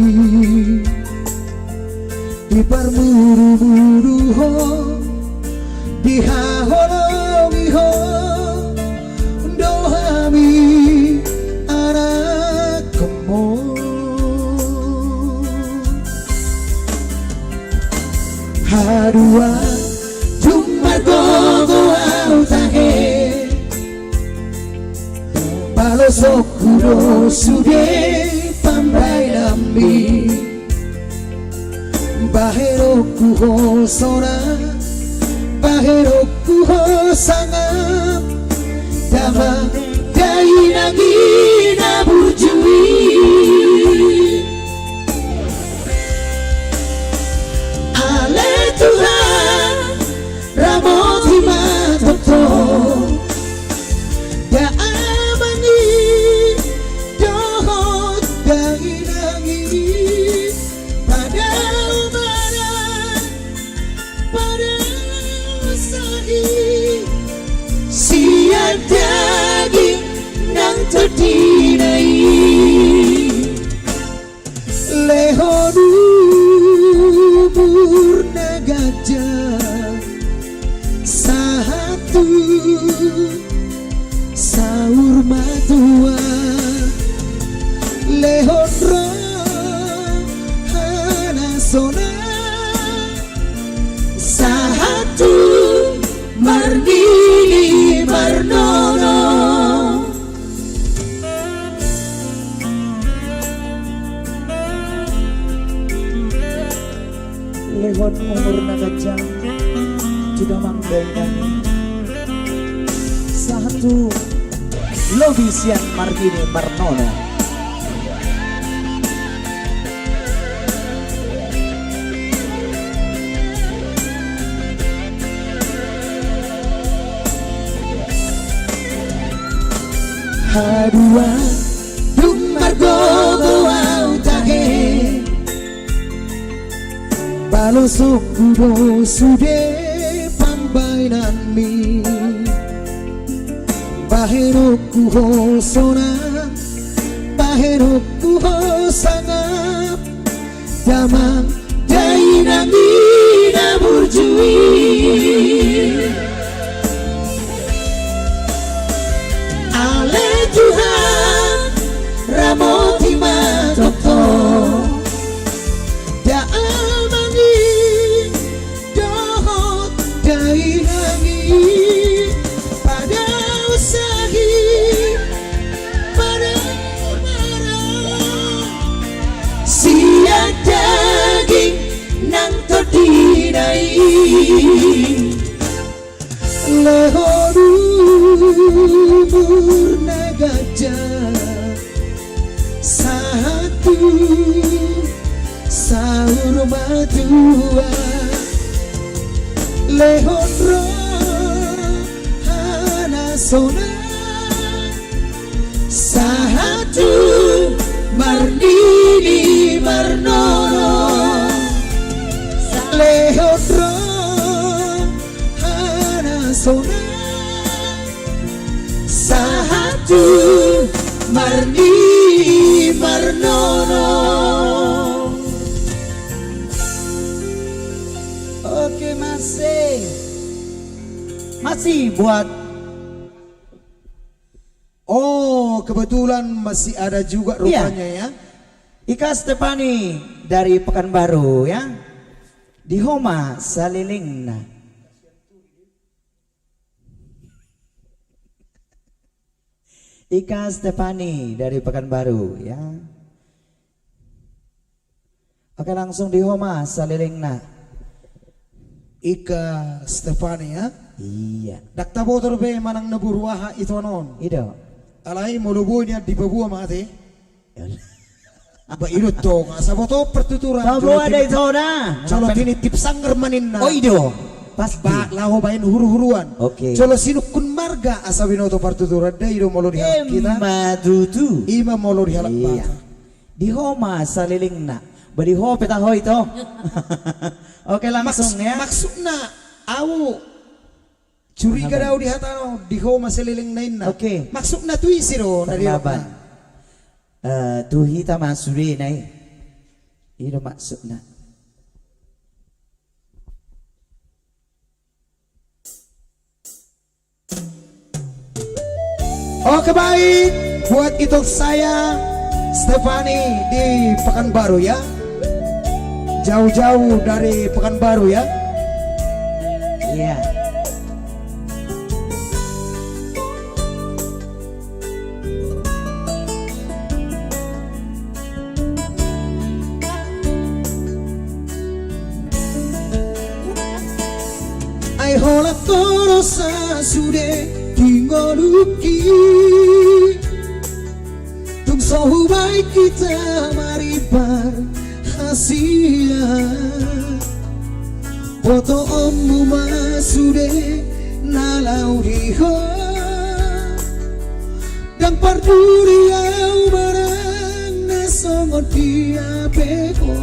Diparmudumudu ho, dihaholongi ho do hami anakmu. Haduan dung margogo au tahe, balosonku do sude pambahenanmi. Bahenonku ho sonang, bahenonku ho sangap, damang dainang i na burju i. Ale Tuhan, ramoti ma tongtong da amang i dohot dainang i, padao ma ra, padao sahi sian daging nang tondina i. Lehon umur na ganjang sahat tu saur matua, lehon roha na sonang sahat tu marnini marnono. Lehon umur na ganjang tu damang dainang i, sahat tu lobi sian marnini marnono. Haduan dung margogo au tahe, balosonku do sude pambahenanmi. Bahenonku ho sonang, bahenonku ho sangap, damang dainang i na burju i. Ale Tuhan, ramoti ma tongtong da amang i dohot dainang i, padao sahi, padao ma ra sian daging nang tondina i. Lehon umur na ganjang, Saur matua lehon rohana sonang, sahat tu marnini marnono. Lehon rohana sonang, sahat tu marnini marnono. Oke, masih. Masih buat. Oh, kebetulan masih ada juga rupanya, ya. Ika Stefani dari Pekanbaru, ya. Di ho ma salelengna. Ika Stefani dari Pekanbaru, ya. Oke, langsung di ho ma salelengna. Ika Stefani, ya. Iya. Ndang taboto dope manang na boru aha ito anon. I do. Alai molo boi nian dipaboa ma ate. Ba i do tong, asa boto partituran. Paboa do ito da. Jolo tinitip sanggar ma ninna. Oh, i do. Pasti. Ba laho baen huruhuruan. Oke. Jolo sinungkun marga asa binoto partituran da, i do molo di halak hita. Ima tutu. Ima molo di halak Batak. Di ho ma salelengna. Ba di ho pe taho ito. Oke, langsung, ya. Maksudna, au curiga do au di hata, di ho ma salelengna ninna. Oke. Maksudna tu ise do na di ho? Eh, tu hita ma sudena i. I do maksudna. Oke, baik, buat ito saya, Stefani di Pekanbaru, ya. Jauh-jauh dari Pekanbaru, ya. Iya. Ai holan tolosa sude di ngolungki. Tung so hubaen hita maripar hasian. Botoonmu ma sude na laho di ho. Ndang parduli au manang na songon dia pe ho.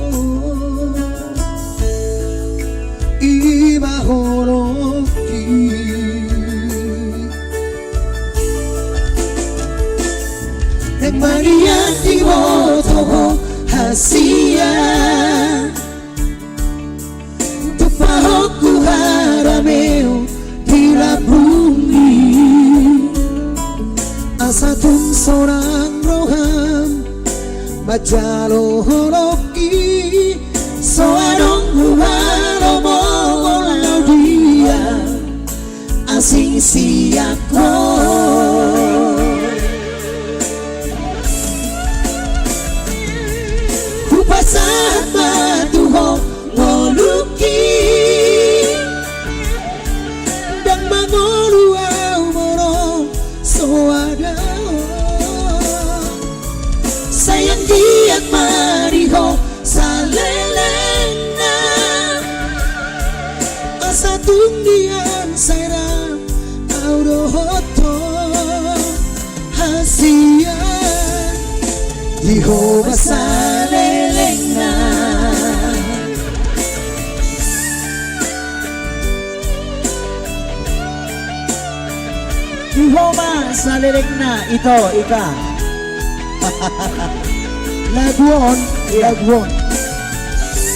Ima holongki. Naeng ma nian diboto ho hasian. Tupa ho tu harameon di lambungmi. Asa tung sonang roham manjalo holongki. So adong huhalomongkon laho dia asing sian ho. Hupasahat ma tu ho ngolungki. Ndang mangolu au molo so adong. Sai anggiat ma di ho salelengna. Asa tung nian sai ra au dohot ho hasian. Di ho ma salelengna. Di ho ma salelengna ito, Ika. Lagu on, iya, lagu on.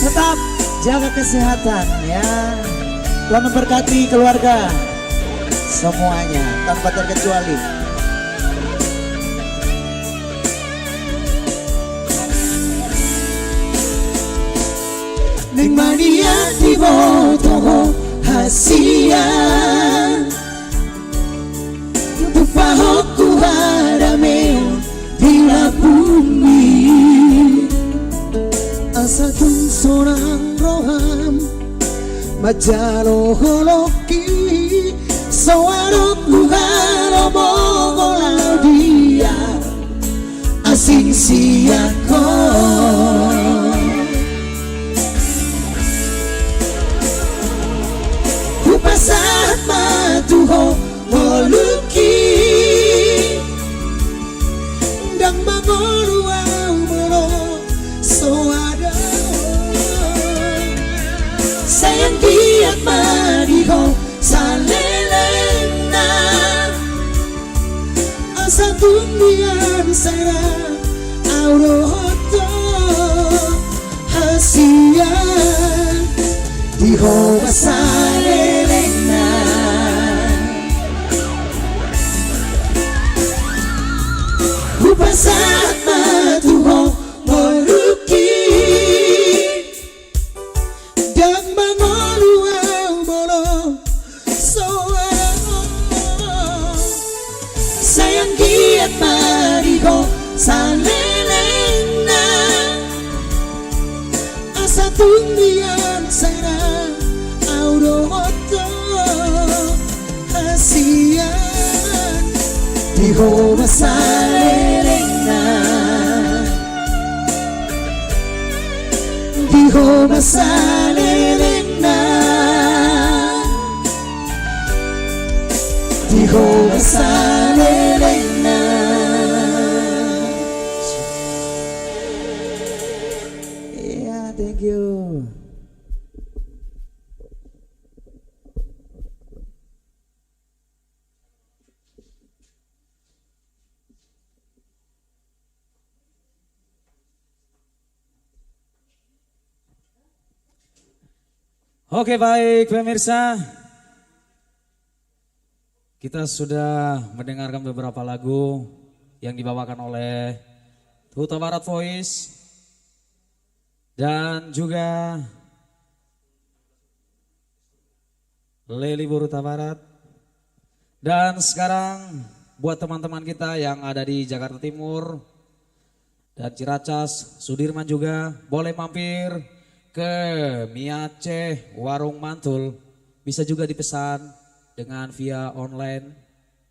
Tetap jaga kesehatan, ya. Tuhan memberkati keluarga semuanya tanpa terkecuali. Naeng ma nian diboto ho hasian. Tupa ho tu harameon di lambungmi. Asa tung sonang roham manjalo holongki. So adong huhalomongkon laho dia Sing sian ho. Hupasahat ma tu ho ngolungki. Ndang mangolu au molo so adong. Sai anggiat ma di ho salelengna. Asa tung nian sai ra au dohot ho hasian di ho ma salelengna. Hupasahat ma tu ho ngolungki. Ndang mangolu au molo so adong. Sai anggiat ma di ho salelengna. Asa tung nian sai ra au dohot ho hasian di ho ma salelengna. Di ho ma salelengna. Di ho ma salelengna. Iya, thank you. Oke, baik, pemirsa. Kita sudah mendengarkan beberapa lagu yang dibawakan oleh Huta Barat Voice dan juga Leli Boru Hutabarat. Dan sekarang buat teman-teman kita yang ada di Jakarta Timur dan Ciracas, Sudirman juga, boleh mampir ke Mie Aceh Warung Mantul. Bisa juga dipesan dengan via online,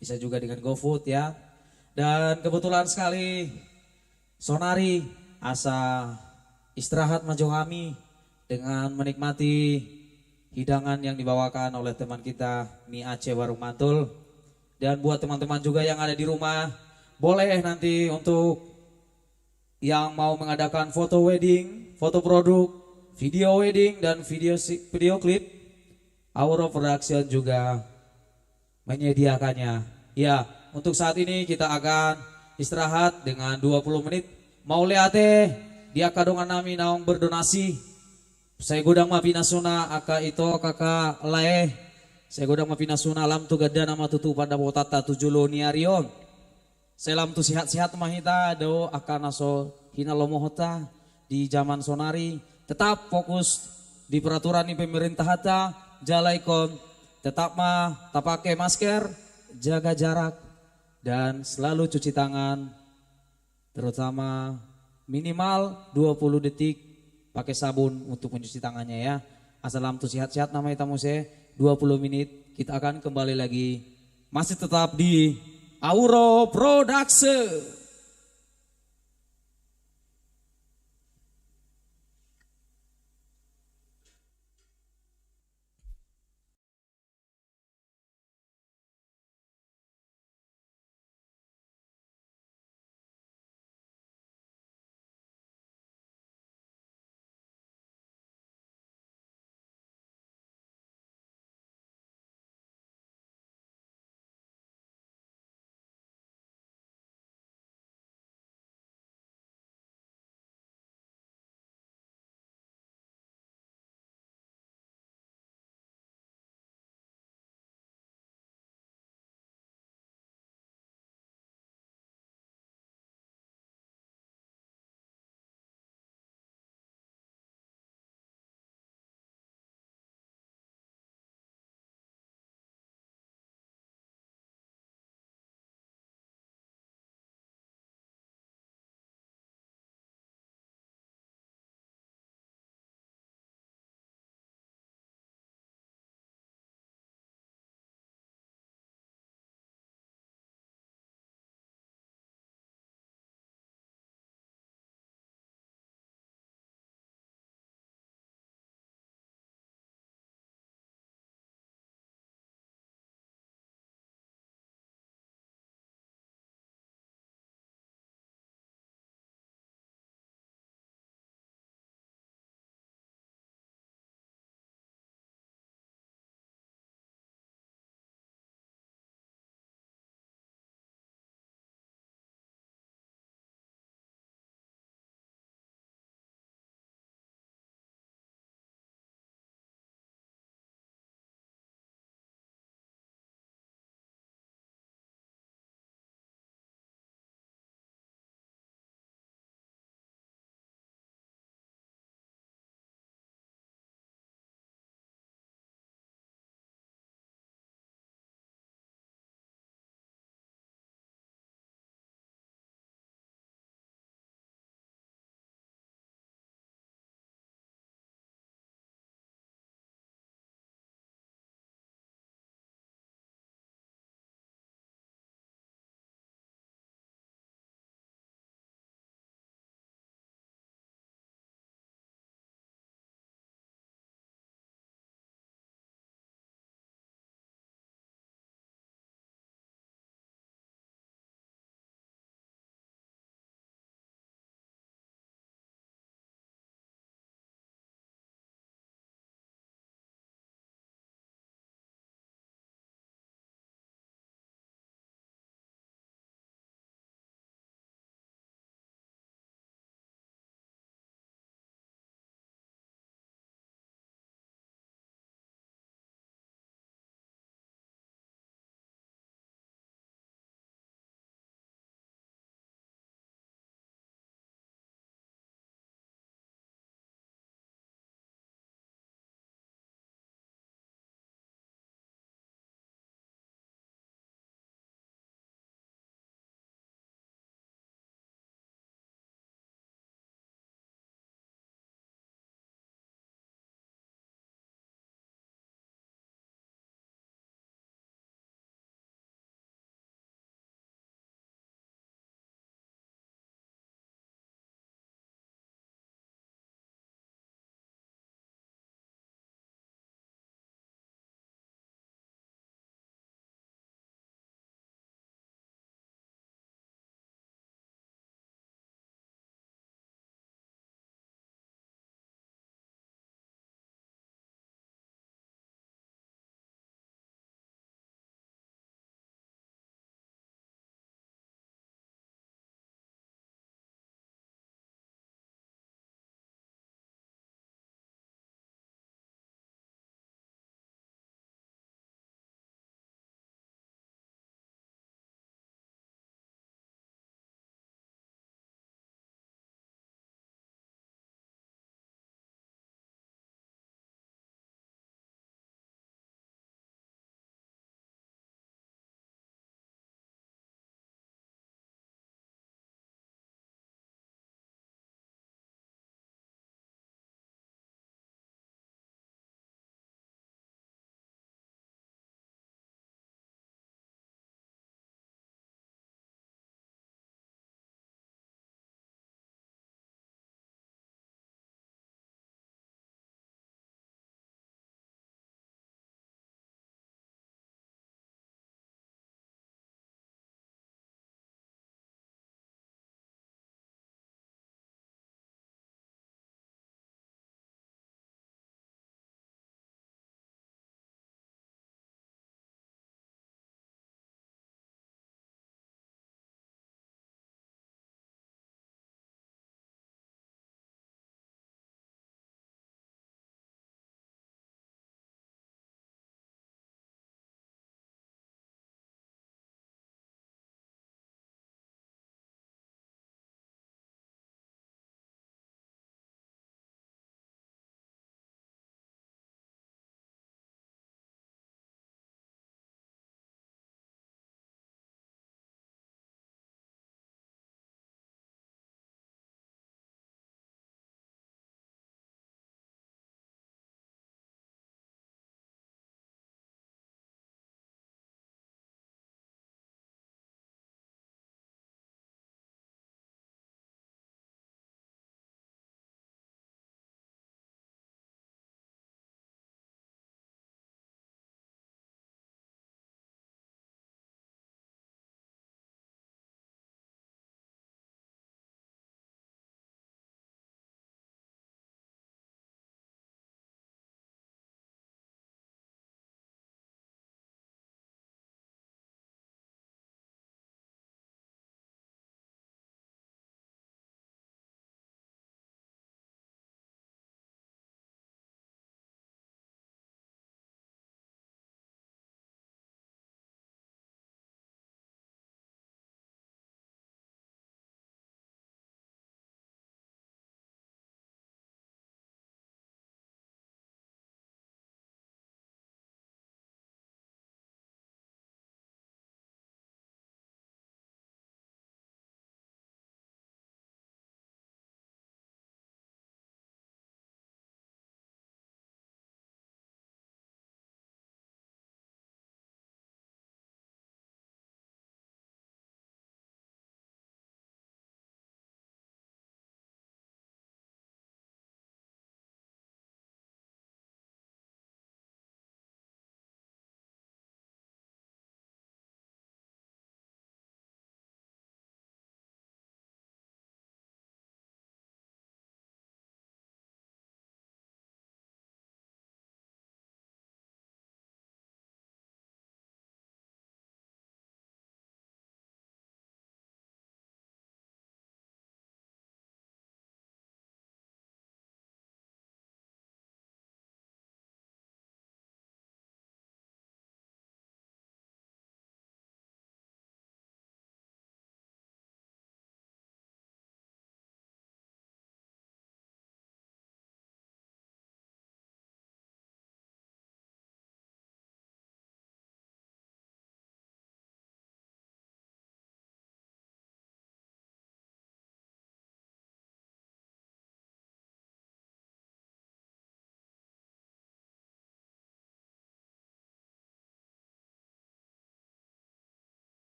bisa juga dengan GoFood ya. Dan kebetulan sekali sonari asa istirahat ma jo hami dengan menikmati hidangan yang dibawakan oleh teman kita Mie Aceh Warung Mantul. Dan buat teman-teman juga yang ada di rumah, boleh nanti untuk yang mau mengadakan foto wedding, foto produk, video wedding, dan video si-, video klip, Auro Production juga menyediakannya. Ya, untuk saat ini kita akan istirahat dengan dua puluh menit. Mauliate di angka dongan nami naung berdonasi. Sai godang ma pinasuna angka ito, angka lae. Sai godang ma pinasuna, lam tu gandana ma tutu pandapotanta tu jolo ni ari on. Sai lam tu sehat-sehat ma hita dohot angka na so hinalomohonta di jaman sonari. Tetap fokus di peraturan ni pemerintahanta, jala ingkon tetap ma tapake masker, jaga jarak, dan selalu cuci tangan, terutama minimal dua puluh detik pakai sabun untuk mencuci tangannya ya. Asa lam tu sehat-sehat nama hita muse, dua puluh menit, kita akan kembali lagi. Masih tetap di Auro Production.